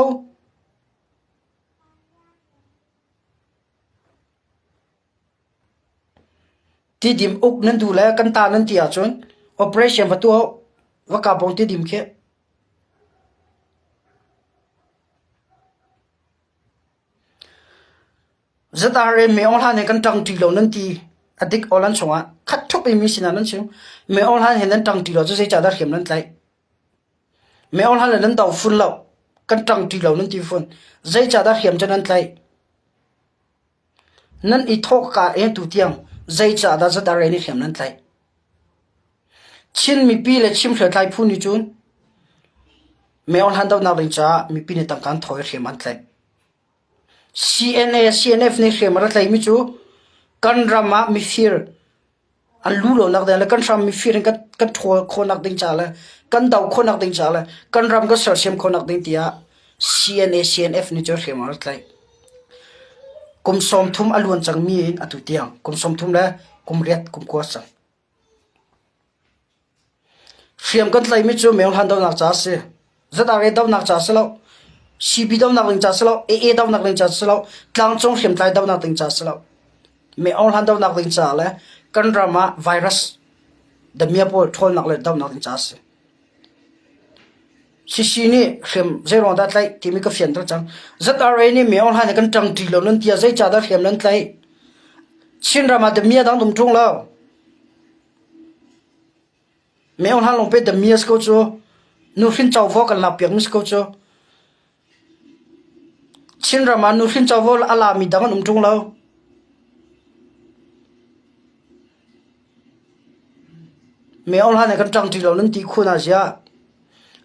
Tidim uk nan duh le kan ta nan ti ahcun operation va tuah u. Va kap u tidim khi. ZRA Myo Aung Hlaing he kan ṭang ṭi lo nan ti. A dik aw lan chungah khat ṭhup i mi sinah nan chim. Myo Aung Hlaing he nan ṭang ṭi lo cu zeicahdah hriam nan tlaih? Myo Aung Hlaing le nan do fun lo. Kan ṭang ṭi lo nan ti fun. Zeicahdah hriam cu nan tlaih? Nan i thawhka i tutiang zeicahdah ZRA nih hriam nan tlaih? Chin mipi le Chin hriamtlai phu nih cun Myo Aung Hlaing dohnak ding caah mipi nih tangka an thaw i hriam an tlaih. CNA, CNF nih hriam a ra tlaihmi cu kan ram ah mifir an lu lonak ding le kan hram mifir in kan kan ṭhawl khawhnak ding ca le kan do khawhnak ding ca le kan ram kan sersiam khawhnak ding tiah CNA CNF nih cun hriam an rak tlaih. Kum 30 a luan cangmi in atu tiang kum 30 le kum riat kum kua cang. Hriam kan tlaihmi cu Myo Hlan dohnak ca a si. ZRA dohnak ca a si lo. CB dohnak ding ca a si lo. AA dohnak ding ca a si lo. Tlangcung hriamtlai dohnak ding ca a si lo. Myo Hlan dohnak ding ca le kan ram ah virus damiah pawl ṭhawlnak le dohnak ding ca a si. CC nih hriam zeiruang dah tlaih timi ka fianter cang. ZRA nih Myo Hlan he kan ṭangṭi lo nan ti ah zeicah dah hriam nan tlaih? Chinram ah damiah dang um ṭung lo. Meo hlan lawng pe dami a si ko cu. Nuhrin covo kan lakpiak mi si ko cu. Chinram ah nuhrin covo a lami dang an um ṭung lo. Meo hlan he kan ṭang ṭi lo nan ti khun ah ziah.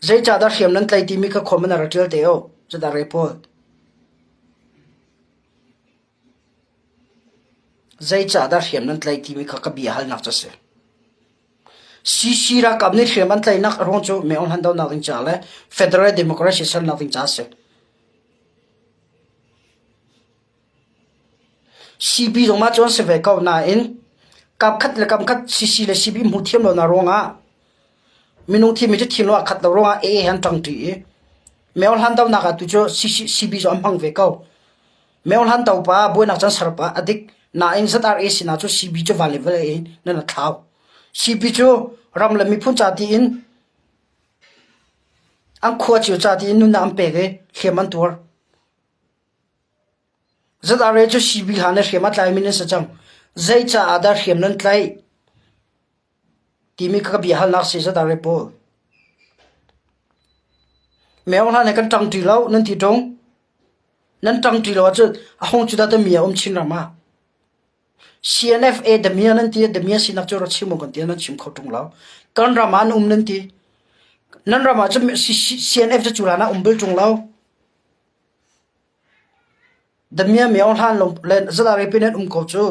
Zeicahdah hriam nan tlaih timi kha khom in a ra ṭial te u. Cudah re pawl. Zeicahdah hriam nan tlaih timi kha ka bia halnak cu a si. CC ralkap nih hriam an tlaihnak a ruang cu Meo Han dohnak ding ca le Federal Democracy sernak ding ca a si. CB zong mah cu an si ve ko nain kapkhat le kamkhat CC le CB hmu thiam lonak ruangah minung thimi cu thim lo ah khat lo ruangah AA he an ṭangṭi i Meo Han dohnak ah tu cu CB cu an hmang ve ko. Meo Han do pa buainak can ser pa a dik nain ZRA sinah cu CB cu van le vawlei in nan a thlau. CB cu ram le miphun ca tiin an khua cio ca tiin nunnak an pek i hliam an tuar. ZRA cu CB hlan i hriam a tlaimi nan si cang. Zeicaah dah hriam nan tlaih timi kha ka bia halnak si ZRA pawl. Meo hlan he kan ṭangṭi lo nan ti ṭung. Nan ṭangṭi lo ahcun a hung cu dah dami a um chin ram ah. CNFA damiah nan ti damiah sinak cu ra chim u kan ti nan chim kho ṭung lo. Kan ram ah an um nan ti. Nan ram ah cun CNF cu cu hlan ah um bal ṭung lo. Damiah meo hlan lo le ZRA pin an um ko cu.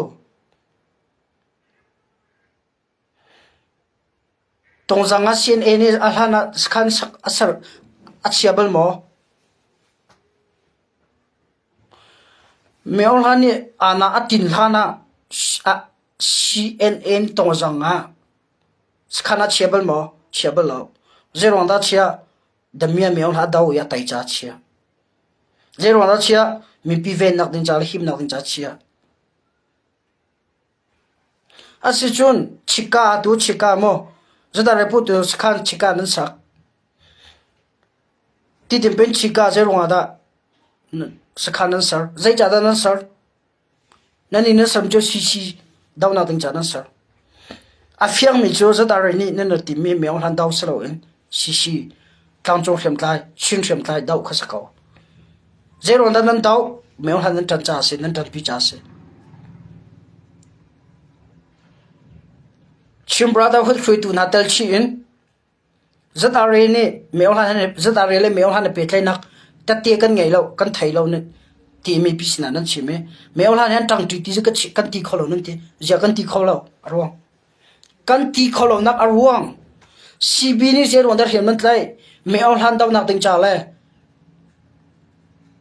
Tungzang ah CNA nih a hlan ah sakhan sak a ser a chia bal maw? Meo hlan nih ana a tin hlan ah CNN tungzang ah sakhan a chia bal maw? Chia bal lo. Zeiruang dah chia? Damiah meo hla do i a tai ca chia. Zeiruang dah chia? Mipi vennak ding ca le himnak ding ca chia. Asicun chika tu chika maw zedah tu sakhan chika nan sak. Titim pen chika zeiruang ah dah sakhan nan ser? Zeicah dah nan ser? Nan inn nan ser cu CC dohnak ding caah nan ser. A fiangmi cu ZRA nih nan rak timmi meo hlan do si loin CC tlangcung hriamtlai, Chin hriamtlai doh kha si ko. Zeiruang dah nan doh? Meo hlan nan ṭan caah a si, nan ṭanpi caah a si. Chin Brotherhood hruaitu hna tel chih in ZRA nih meo hlan ZRA le meo hlan pehtlaihnak tette kan ngei lo, kan thei lo timi pi sinah nan chim i meo hlan he an ṭangṭi ti cu kan ti kho lo nan ti. Ziah kan ti kho lo? A ruang. Kan ti kho lonak a ruang. CB nih zeiruang dah hriam nan tlaih? Meo hlan dohnak ding ca le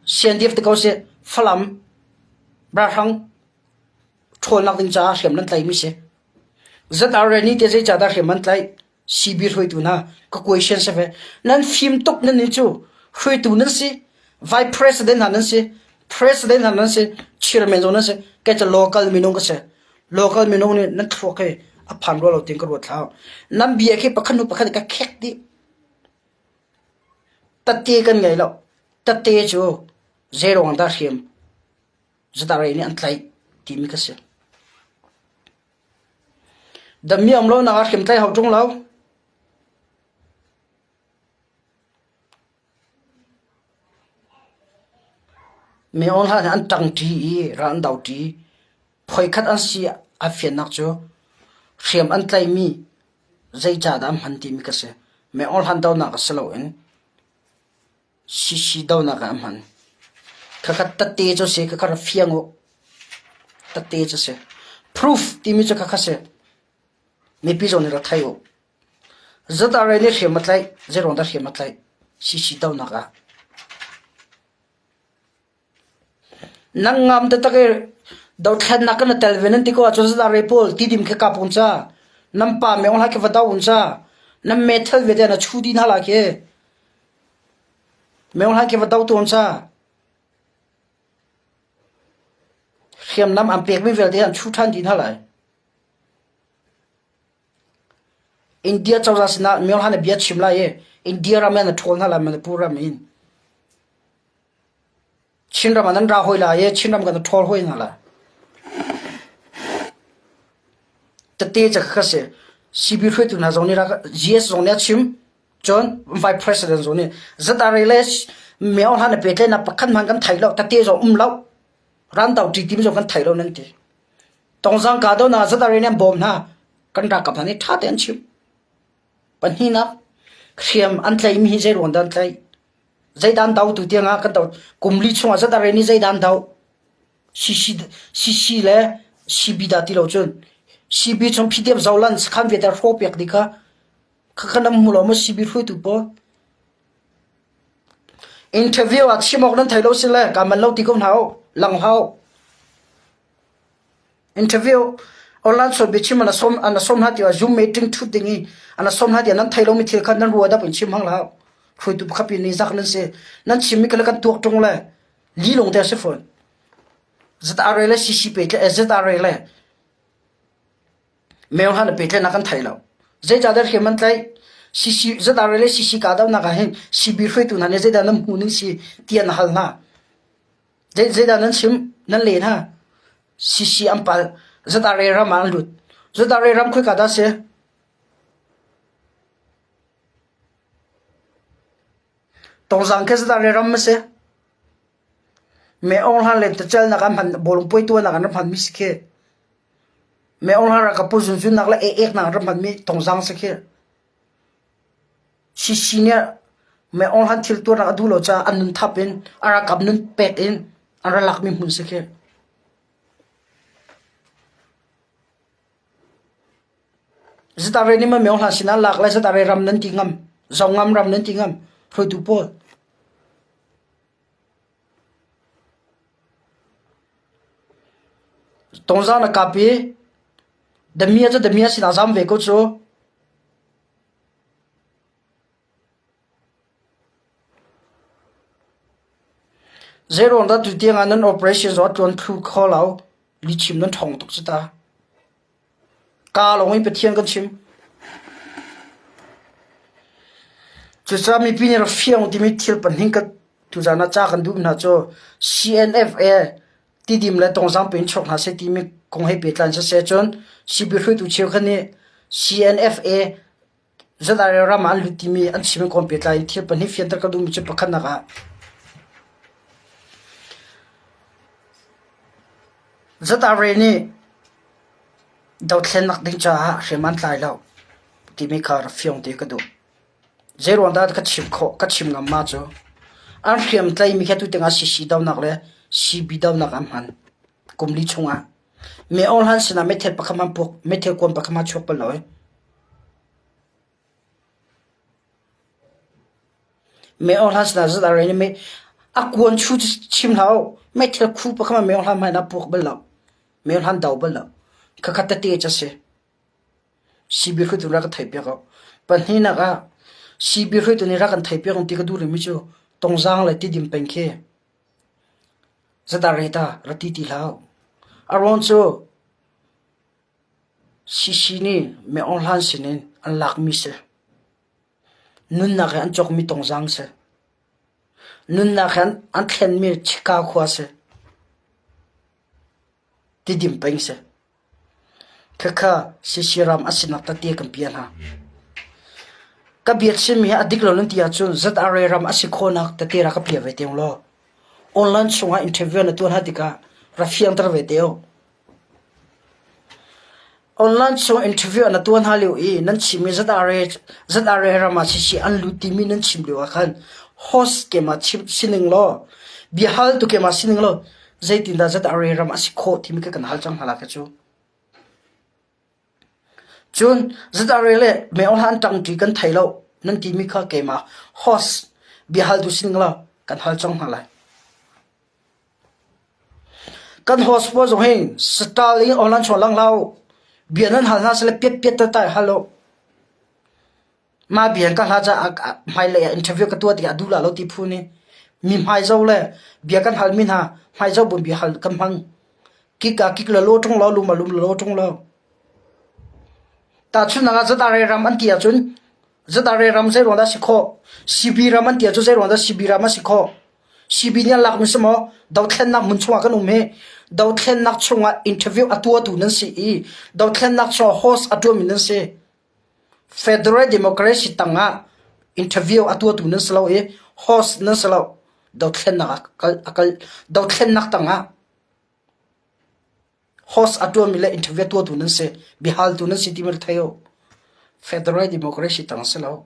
CNDF ti ko sih Falam ralhrang ṭhawlnak ding caah hriam nan tlaihmi si. ZRA nih teh zeicah dah hriam an tlaih? CB hruaitu hna ka question si ve. Nan fim tuk nan nih cu hruaitu nan si, vice president hna nan si, president hna nan si, chairman zong nan si, kei cu local minung ka si. Local minung nih nan thluak hi a phan rua lo tiin ka ruat hlah. Nan bia khi pakhat hnu pakhat ka khek dih. Tatte kan ngei lo. Tatte cu zeiruang dah hriam ZRA nih an tlaih timi ka si. Dammi um lonak ah hriamtlai hau ṭung lo. Mi aw hna nih an ṭangṭi i ral an doṭi. Phoikhat an si a fiannak cu hriam an tlaihmi zeicahdah an hman timi ka si. Mi aw hlan donak ah si loin CC donak ah a hman. Khakha tette cu si, khakha ra fiang u. Tette cu si. Proof timi cu khakha si. Mipi zong nih ra thei u. ZRA nih hriam a tlaih, zeiruang dah hriam a tlaih? CC donak ah. Nan ngam taktak i dothlennak kan i tel ve nan ti ko ahcun ZRA pawl tidim khi kap un ca. Nan pa me ong hlah khi va do un ca. Nan metal ve te na chu di hna la khi. Me ong hlah khi va do tawn ca. Hriamnam an pekmi vialte an chu ṭhan dih hna lai. India cozah sinah Myohlan ah bia chim lai i India ram in a ṭhawl hna lai Manipur ram in. Chinram ah nan ra hoi lai i Chinram kan ṭhawl hoi hna lai. Tete ca kha si. CB hruaitu hna zong nih GS zong nih a chim. Cun Vice President zong nih ZRA le Myohlan a pehtlaihnak pakhat hmanh kan thei lo. Tete zong um lo. Rantau ṭi tim zong kan thei lo nan ti. Tongzang kahdohnak ZRA nih an bawm hna. Kan ralkap hna nih ṭha tein an chim. Pahnihnak. Hriam an tlaihmi hi zeiruang dah an tlaih? Zeidah an do tu tiangah kan do. Kum li chungah zat a ren i zeidah an do? CC, CC le CB dah ti lo cun. CB chung PDF zolan sakhan vialte hrawh piak dih kha. Khakha nan hmu lo maw CB hruaitu pawl? Interview ah chim awk nan thei lo si le ka man lo ti ko hna u. Lang hau. Interview online chawn biachim an sawm an sawm hna tiah Zoom meeting ṭhut ding i an sawm hna tiah nan thei lomi thil kha nan ruah dap in chim hang hlah. Hruaitu pakhat pi nih zak nan si. Nan chimmi kha le kan tuak ṭung le li lawng te a si fawn. ZRA le CC pe tle ZRA le Meo hlan pe tle na kan thei lo. Zeicahdah hriam an tlaih? CC ZRA le CC kahdohnak ah hin CB hruaitu hna nih zeidah nan hmuh ning si ti an hal hna. Zeidah nan chim? Nan len ha? CC an pal. ZRA ram ah an lut. ZRA ram khoika dah si? Tongzang khi ZRA ram a si. Me Aung Hla lentecelnak an hman bawlung puai tuahnak an rak hmanmi si khi. Me Aung Hla ralkap pawl zunzunnak le ek-eknak an rak hmanmi Tongzang si khi. CC nih Me Aung Hlan thil tuahnak a duh lo caah an nun thap in a ralkap nun pek in an ra lakmi hmun si khi. ZRA nih Me Aung Hlan sinah lak le ZRA ram nan ti ngam, Zongam ram nan ti ngam, hruaitu pawl. Tongzang na kap i Damia cu Damia sinah zam ve ko cu. Zeiruang dah tutiang ah nan operation zong a tluan thlu kho lo? Lihchim nan ṭhawng tuk cu ta. Kaa lawng in Pathian kan chim. Cucaah mipi nih rak fiang timi thil pahnih ka tuzaan ah ca kan duh hna cu CNFA Tidim le Tongzang pin chuak hna seh timi kong he pehtlai in siseh cun CB hruaitu cheukhat nih CNFA ZRA ram ah an lut timi an chim kong pehtlai in thil pahnih fianter ka duhmi cu pakhatnak ah ZRA nih dothlennak ding caah hriam an tlai lo timi kha rak fiang te ka duh. Zeiruang dah ka chim khawh ka chim ngam ma cu an hriam tlaimi khi atu tiangah CC donak le CB donak an hman kum li chungah. Me Aung Hlan sinah meithal pakhat hmanh puak meithal kuan pakhat hmanh chuak bal lo ai. Me Aung Hlan sinah ZRA nih me a kuan chu cu chim hlah u meithal khu pakhat hmanh Me Aung Hlan hmai ah puak bal lo. Me Aung Hlan do bal lo. Khakhat tete cu a si. CB hruaitu rak ka theihpiak u. Pahnihnak ah CB hruaitu nih rak kan theihpiak ti ka duh rihmi cu Tongzaang le Tidim peng khi zadar ta ra ti ti hlah u. A ruang cu CC nih Me Aung Hlan sinin an lakmi si. Nunnak he an cawkmi Tongzaang si. Nunnak he an thlenmi Chika khua si. Tidim peng si. Khakha CC ram a sinak tete kan piah hna. Ka biachimmi hi a dik lo nan ti ahcun ZRA ram a si khawhnak tete rak ka piah ve te law. Online chungah interview na tuah hna tikah ra fiangter ve te u. Online chung interview na tuah hna lio i nan chimmi ZRA, ZRA ram ah CC an lut timi nan chim lio ah khan host kemah chim sining law biahal tu kemah sining law Zeitindah ZRA ram a si khawh timi kha kan hal cang hna lai kha cu. Cun ZRA le Meohla an ṭangṭi kan thei lo nan timi kha keimah host biahaltu sining la kan hal cang hna lai. Kan host pawl zong hi style in online chuah lang hlah u. Bia nan hal hna sile piat piat tai hal u. Mah bia ka hla caah hmailei ah interview ka tuah tikah a duh la lo ti phu nih mi hmaizo le bia kan halmi hna hmaizo bu bia hal kan hmang. Kik ah kik le lo ṭung lo, lum ah lum le lo ṭung lo. Tahchunhnak ah ZRA ram an ti ahcun ZRA ram zeiruang dah a si khawh? CB ram an ti ahcun zeiruang dah CB ram a si khawh? CB nih an lakmi si maw? Dothlennak hmun chungah kan um hi. Dothlennak chungah interview a tuahtu nan si i dothlennak chungah host a ṭuanmi nan si. Federal Democracy tangah interview a tuahtu nan si lo i host nan si lo. Dothlennak a kal, a kal dothlennak tangah host a tuahmi le interview tuahtu nan si, biahaltu nan si timi thei u. Federal Democracy tang si lo.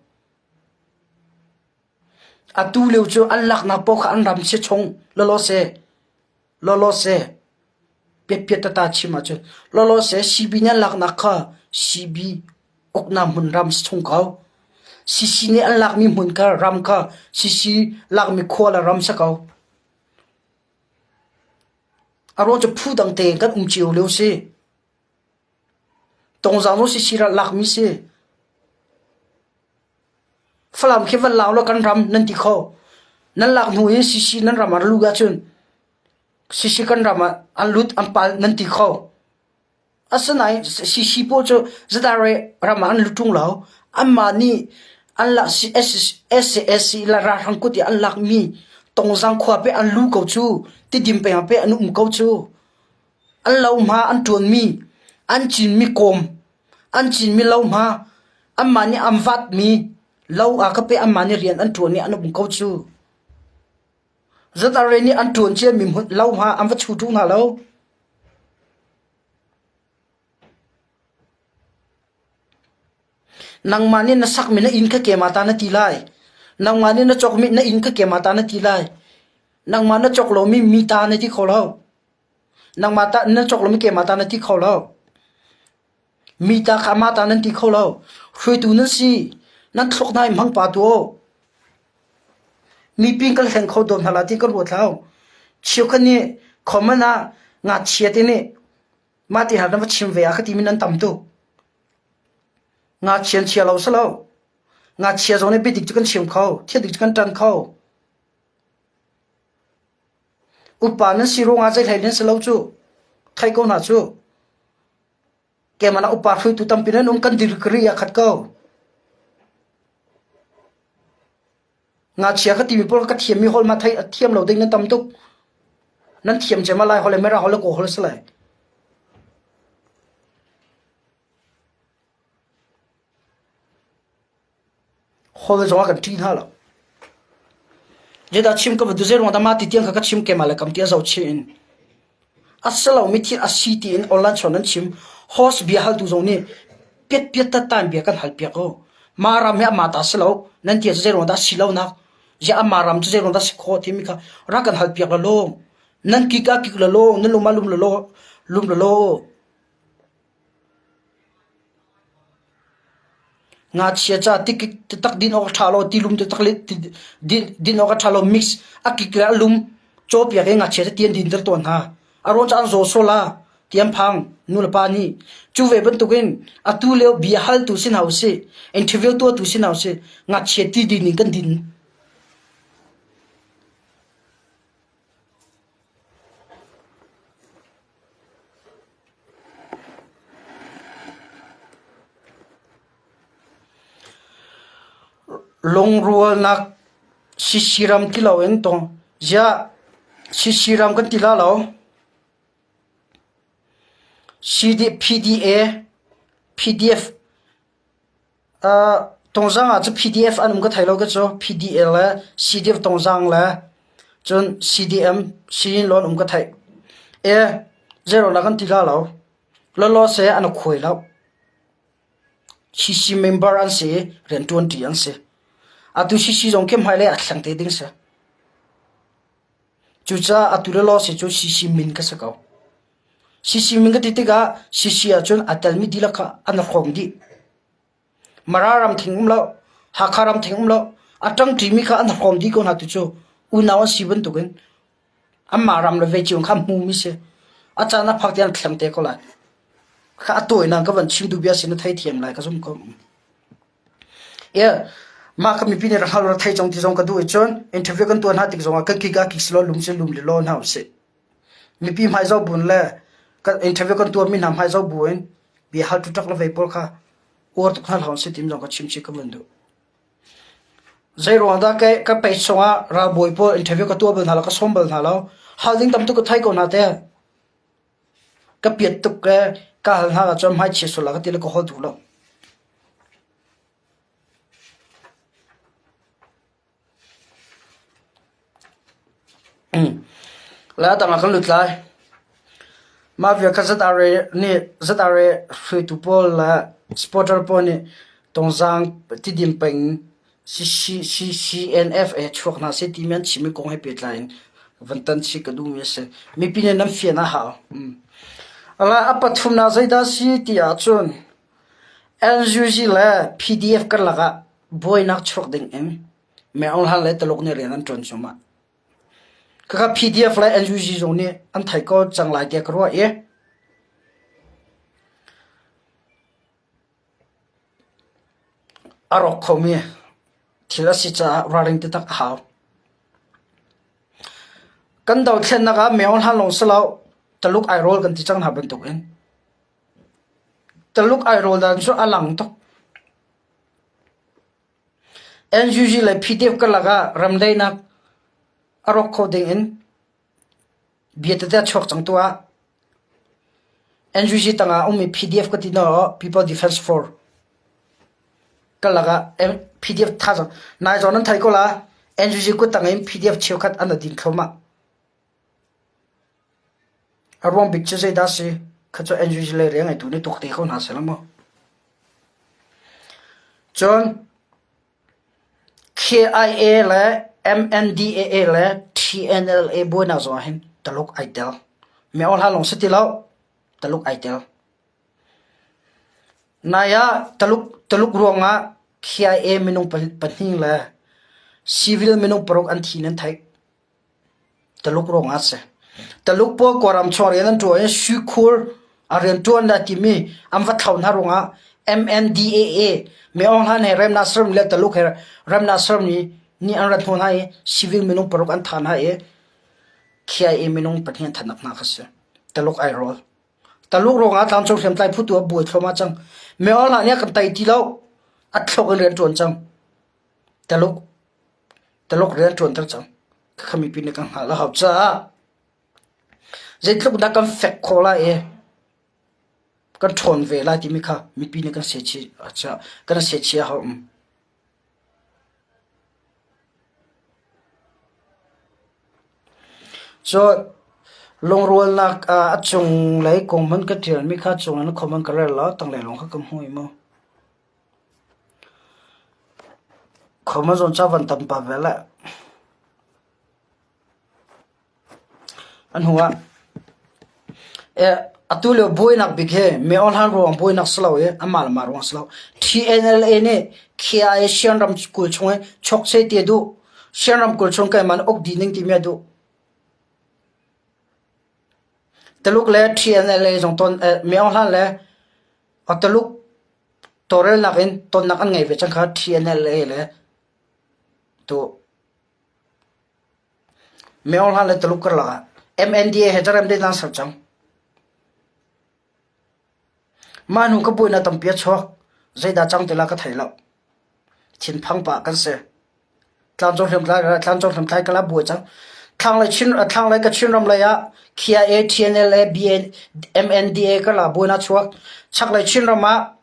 Atu lio cu an laknak paoh kha an ram si chung lawlaw seh, lawlaw seh. Piatpiat tata chim ahcun lawlaw seh CB nih an laknak kha CB uknak hmun ram si chung ko. CC nih an lakmi hmun kha ram kha CC lakmi khua le ram si ko. A ruang cu phu dang tein kan um cio lio si. Tongzang zong CC ral lakmi si. Falam khi van lau law kan ram nan ti kho. Nan lak hnu i CC nan ram ah lut ahcun CC kan ram ah an lut an pal nan ti kho. Asinain CC pawl cu zadare ram ah an lut ṭung lo. Anmah nih an lak SAC le ralhrang kut i an lakmi Tongzang khua pe an lu ko cu. Tidim peng ah pe an um ko cu. An lohma an ṭuanmi, an cinmi kawm, an cinmi lohma, anmah nih an vatmi lo ah ka pe anmah nih rian an ṭuan i an um ko cu. ZRA nih an ṭuan ciami hmun lohma an va chu ṭung hna lo. Nangmah nih na sakmi na inn kha keimah ta na ti lai. Nangmah nih na cawkmi na inn kha keimah ta na ti lai. Nangmah na cawk lomi mi ta na ti kho lo. Nangmah ta na cawk lomi keimah ta na ti kho lo. Mi ta kha amah ta nan ti kho lo. Hruaitu nan si. Nan thluak hna i hmang pa tu aw. Mipi kan hleng kho dawn hna la ti kan ruat hlah. Cheukhat nih comment ah ngakchia te nih mah ti hna nan va chim ve ah ka timi nan tam tuk. Ngakchia chia lo si lo. Ngakchia zong nih biadik cu kan chim kho, thil dik cu kan ṭan kho. Upa nan si ruangah zeihlei nan si lo cu. Thei ko hna cu. Keimah ah upa hruaitu tampi nan um kan degree a khat ko. Ngakchia ka timi pawl ka thiammi holh ma thei a thiam lo ding nan tam tuk. Nan thiam cem lai holh le mera holh le kaw holh si lai. Holh zong ah kan ṭih hna lo. Zeidah chim ka va duh zeiruang dah mah ti tiang kha ka chim keimah le kam ti a zohchih in. A si lomi thil a si tiin online chawn an chim. Host bia haltu zong nih piatpiat tattan bia kan hal piak o. Mah ram hi amah ta si lo. Nan ti ah zeiruang dah si lonak. Ziah amah ram cu zeiruang dah si khawh timi kha rak kan hal piak lalaw. Nan kik ah kik lalaw, nan lum ah lum lalaw, lum lalaw. Ngakchia ca tikik taktak din awk a ṭha lo, tilum taktak din awk a ṭha lo, mix a kik le a lum cawpiak i ngakchia cu ti an dinter tawn hna. A ruang cu an zaw sual ah ti an phang nulepa nih. Cu ve bantukin atu lio bia haltu si hna usih, interview tuahtu si hna usih, ngakchia ti din in kan din. Lungrualnak sisiram ti loin tong ziah sisiram kan ti la lo. CD, PDA, PDF Tungzang ah cu PDF an um ka thei lo ka cu. PDA le CDF Tungzang le cun CDM Chin lawn um ka theih. E zeiraw la kan ti la lo. Lawlaw se an khuai lo. CC member an si i rianṭuan ṭi an si. Atu CC zong khi hmailei ah thleng te ding si. Cucaah atu lawlaw se cu CC min ka si ko. CC min ka ti tikah CC ahcun aa telmi dihlak kha an hrawm dih. Mara ram thing um lo, Hakha ram thing um lo, a ṭangṭimi kha an hrawm dih ko hna tu cu unau an si bantukin anmah ram le ve cio kha hmumi si. A caan a phak tiang thleng te ko lai. Kha a tawinak ka van chim duh bia si na theithiam lai ka zum ko. Yeah. Mah ka mipi nih rak hal rak thei cang ti zong ka duh i cun interview kan tuah hna tik zongah kan kik ah kik si law lum si lum le law hna usih. Mipi hmai zoh buin le kan interview kan tuahmi hna hmai zoh buin bia hal ṭuṭak le vei pawl kha uar tuk hna hlah usih timi zong ka chim chih ka van duh. Zeiruang dah ka ka page chungah ralbawi pawl interview ka tuah bal hna lo, ka sawm bal hna lo. Hal ding tam tuk ka thei ko hna te. Ka piat tuk ke ka hal hna ahcun hmaichia sual la ka ti le ka hawl duh lo. Le a tang ah kan lut lai. Mah vial kha ZRA nih ZRA hruaitu pawl le supporter pawl nih Tongzaang Tidim peng. CCNF he chuak hna seh timi an chimmi kong he pehtlai in van tan chih ka duhmi a si. Mipi nih nan fian a hau. A pathumnak zeidah a si ti ahcun NUG le PDF karlak ah buainak chuak ding in Meng Aung Hlaing le Taluk nih rian an ṭuan cuahmah. Khakha PDF le NUG zong nih an theih ko cang lai tiah ka ruah i a rawk khomi thil a si caah ralring taktak a hau. Kan dothlennak ah Meng Aung Hlaing lawng si lo Taluk airawl kan ti cang hna bantukin Taluk airawl dan cu a lang tuk. NUG le PDF karlak ah ramdaihnak a rawk kho ding in bia tete a chuak cang tuah. NUG tangah a ummi PDF ka ti naw People Defense Force karlak ah PDF thazaang nai zawn nan thei ko la NUG kut tang in PDF cheukhat an din thluahmah. A ruang bik cu zeidah a si? Kha cu NUG lei rian ngeitu nih tuak te ko hna seh mu. Cun KIA le MNDAA le TNLA buainak zong ah hin Taluk ai tel. Meo hla lawng si ti lo, Taluk ai tel. Nai ah Taluk, Taluk ruangah KIA minung pahnih le civil minung paruk an thi nan theih. Taluk ruangah a si. Taluk pawl Kawlram chung rian an ṭuan i suikhur a rianṭuan le timi an va thlo hna ruangah MNDAA Min Aung Hlaing he remnak sermi le Taluk he remnak sermi nih an rat hnawh hna i civil minung paruk an thah hna i KIA minung pahnih an thatnak hna kha si. Taluk ai rawl. Taluk ruangah tlangcung hriamtlai phu tu a buai thluahmah cang. Min Aung Hlaing nih a kan tei ti lo. A thlok in rian ṭuan cang. Taluk Taluk rian ṭuanter cang. Khakha mipi nih kan hngalh a hau caah zeitluk dah kan fek khawh lai i kan ṭhawn ve lai timi kha mipi nih kan kan sehchih a hau. Cun lungrualnak a cunglei kong hmanh ka ṭialmi kha cunglei na khom an ka rel lo, tanglei lawng kha ka hmu i mu. Khom a zawn ca van tam pah ve le. A hnu ah atu lio buainak bik hi Myo Hlan ruang buainak si lo i amah le mah ruang si lo. TNLA nih KIA Sian ramkulh chung i chokse ti a duh. Sian ramkulh chung keimah nih uk dih ning timi a duh. Taluk le TNLA zong ton Myo Hlan le Taluk tawlrelnak in tonnak an ngei ve cang kha TNLA le tu Myo Hlan le Taluk karlak ah MNDA he carem dei nan ser cang. Mah hnu ka buainak tampi a chuak. Zeidah cang ti la ka thei lo. Thinphang pah kan si. Tlangcung hriamtlai tlangcung hriamtlai kala buai cang. Thlanglei Chin thlanglei Kachin ram lei ah KIA, TNLA, BN, MNDA kala buainak chuak. Chaklei Chin ram ah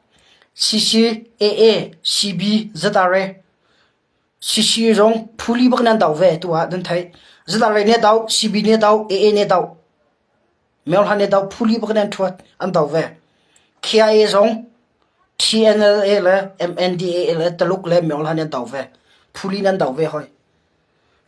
CCAA, CB, ZRA CC zong phuli bak nan do ve tu ah nan theih. ZRA nih do, CB nih do, AA nih do. Myohla nih do phuli bak nan thuat an do ve. KIA zong TNLA le MNDAA le Taluk le Myohla nih an do ve. Phuli nan do ve hoi.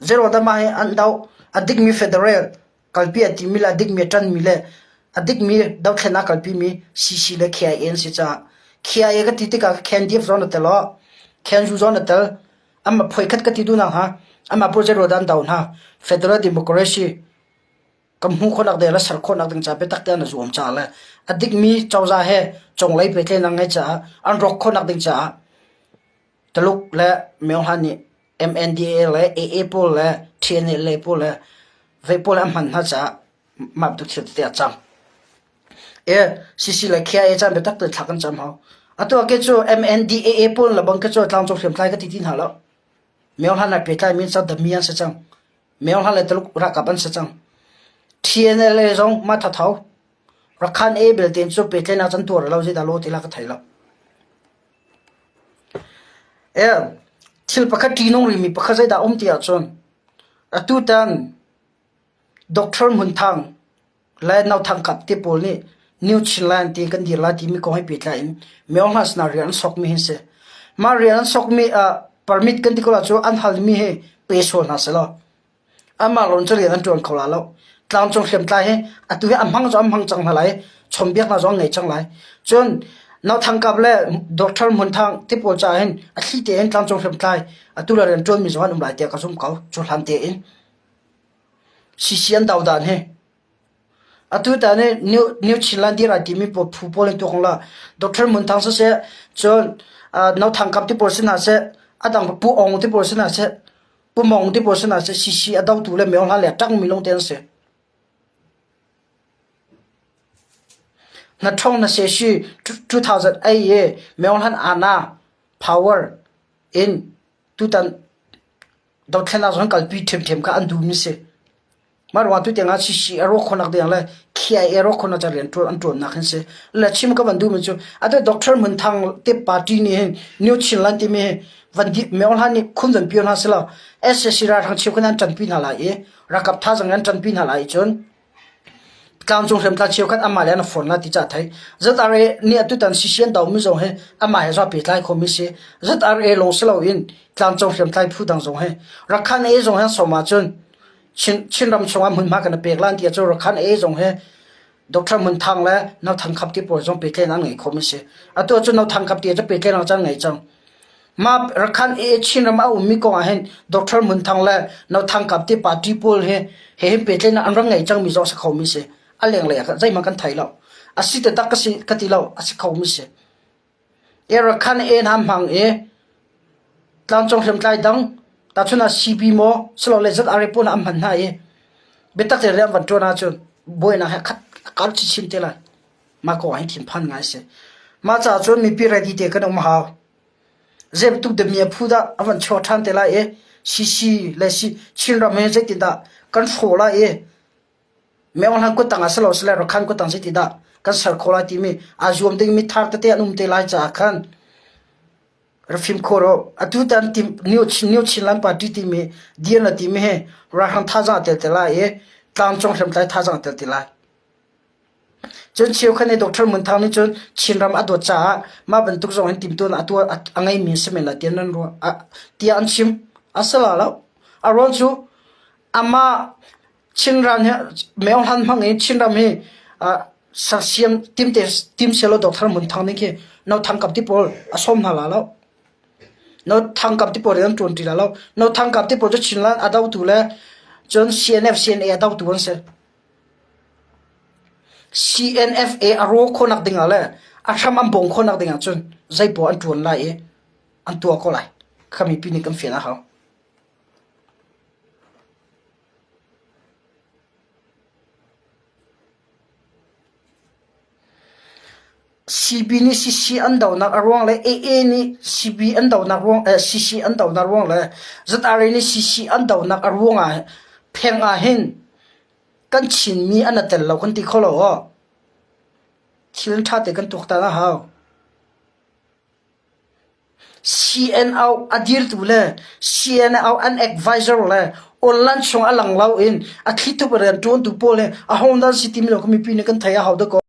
Zero da mah hi an do a dikmi federal kalpi a timi le a dikmi a ṭanmi le a dikmi dothlennak kalpi mi CC le KIA an si caah KIA ka ti tikah KNDF zong na tel aw KNU zong na tel amma phoi khat ka ti duhnak hna amma project ro dan do hna federal democracy kan hmuh khawhnak ding le ser khawhnak ding ca biatak te an zuam caah le a dikmi cozah he conglei pehtlaihnak ngeih caah an rawk khawhnak ding caah Taluk le Myohlan nih MNDAA le AA pawl le TNLA pawl le vei pawl an hman hna caah mah bantuk thil tete a cang. E CC le KIA caan biatak tein thla kan cam hau. Atu ah ke cu MNDAA pawl le bang ke cu tlangcung hriamtlai ka ti ti hna lo. Myohlan ai pehtlai mi an dami an si cang. Myohlan le Taluk ralkap an si cang. TNLA zong mah thatho. Rakhan A belte cu pehtlaihnak can tuar lo zeidah law ti la ka thei lo. E thil pakhat ṭihnung rihmi pakhat zeidah um ti ahcun atutan Doctor Hmun Thang le No Thang Kap te pawl nih New Chinland ti kan dir lai timi kong he pehtlai in Myo Hla sinah rian an sokmi hi si. Mah rian an sokmi ah. Permit kan ti ko la cu an halmi hi pe sual hna selaw anmah lawng cu rian an ṭuan kho la lo. Tlangcung hriamtlai hi atu hi a hmang cu an hmang cang hna lai i chawnhbiak hna zong an ngei cang lai. Cun Nauthang Kap le Doctor Hmun Thang ti pawl caah hin a thli tein tlangcung hriamtlai atu le rian ṭuanmi zong an um lai tiah ka zumh ko. Cu hlan tein CC an do dan hi Atu tan hi New, New Chinland dir ai timi pawl phu pawl in tuak la Dr. Mun Thang siseh, cun uh, No Thang Kap ti pawl si hna seh, a dang Pu Ong ti pawl si hna seh, Pu Mong ti pawl si hna seh, CC a dotu le Myo Hla le ṭang mi lawng te an si. Na ṭhong na se shi 2008 i Myo Hlan Ana power in tutan dothlennak zong kalpi ṭhiamṭhiam kha an duhmi si. Mah ruang tu tiangah CC a rawk khonak ding le KIA rawk khonak ca rian ṭuan an ṭuannak hin si. Le chim ka van duhmi cu atu Doctor Hmun Thang te party nih hin New Chinland timi hi van di Myo Hlan nih khun van pio hna silo SAC ralhrang cheukhat an ṭanpi hna lai i ralkap thazaang an ṭanpi hna lai cun tlangcung hriamtlai cheukhat amah le an phone la ti ca thei ZRA nih atutan CC an domi zong hi amah he zapi tlai khomi si ZRA lawng si loin tlangcung hriamtlai phu dang zong hi Rakhan A zong hi som ahcun Chin Chinram chungah hmunhma kan i pek lan ti ahcun Rakhan A zong hi Dr. Mun Thang le No Thang Khap ti pawl zong pehtlaihnak an ngei khomi si. Atu ahcun No Thang Khap ti cu pehtlaihnak caan ngei cang. Mah Rakhan A Chinram a ummi kong ah hin Dr. Mun Thang le No Thang Kap ti party pawl hi he hin pehtlaihnak an rak ngei cangmi zong a si khomi si. A lenglei ah zeihmanh kan thei lo. A si taktak ka si ka ti lo, a si khomi si. Rakhan A hna hmang i tlangcung hriamtlai dang tahchun ah CB maw silole ZRA pawl an hman hna i biatak tein rian van ṭuan ahcun buainak he khat a kar chinchin te lai. Mah kong ah hin thinphan ngai a si. Mah caah cun mipi ready te kan um a hau. Zei bantuk damiah phu dah a van chuak ṭhan te lai i CC le Chinram hi zeitindah kan hrawh lai i Myohlan kuttang ah silo sile Rakhan kuttang si ti dah kan ser khawh lai timi aa zuam dingmi thar tete an um te lai caah khan rak fim khawh rawh. Atu tan tim New New Chinland Party timi dir na timi hi ralhrang thazaang a tel te lai i tlangcung hriamtlai thazaang a tel te lai. Cun cheukhat nih Doctor Mun Thang nih cun Chinram a dawt caah mah bantuk zong in timtuan a tuah a ngeimi si men lai tiah nan ruah tiah an chim. A si la lo. A ruang cu amah Chinram hi Myohlan hmang in Chinram hi sersiam timte tim selaw Doctor Mun Thang nih khi No Thang Kap ti pawl a sawm hna la lo. No Thang Kap ti pawl an ṭuan ṭi la lo. No Thang Kap ti pawl cu Chinland a dotu le cun CNF CNA a dotu an si. CNFA a raw khawhnak ding ah le a hram an bong khawhnak ding ah cun zeipaoh an ṭuan lai i an tuah ko lai. Kha mipi nih kan fian a hau. CB nih CC an donak a ruang le AA nih CB an donak ruang eh, CC an donak ruang le ZRA nih CC an donak a ruang ah pheng ah hin kan Chinmi an tel lo kan ti kho lo aw. Thil ṭha te kan tuaktan a hau. CNO a dirtu le CNO an advisor le online chung a lang lo in a thlithup rian ṭuantu pawl hi aho nan si timi lo kha mipi nih kan theih a hau dakaw.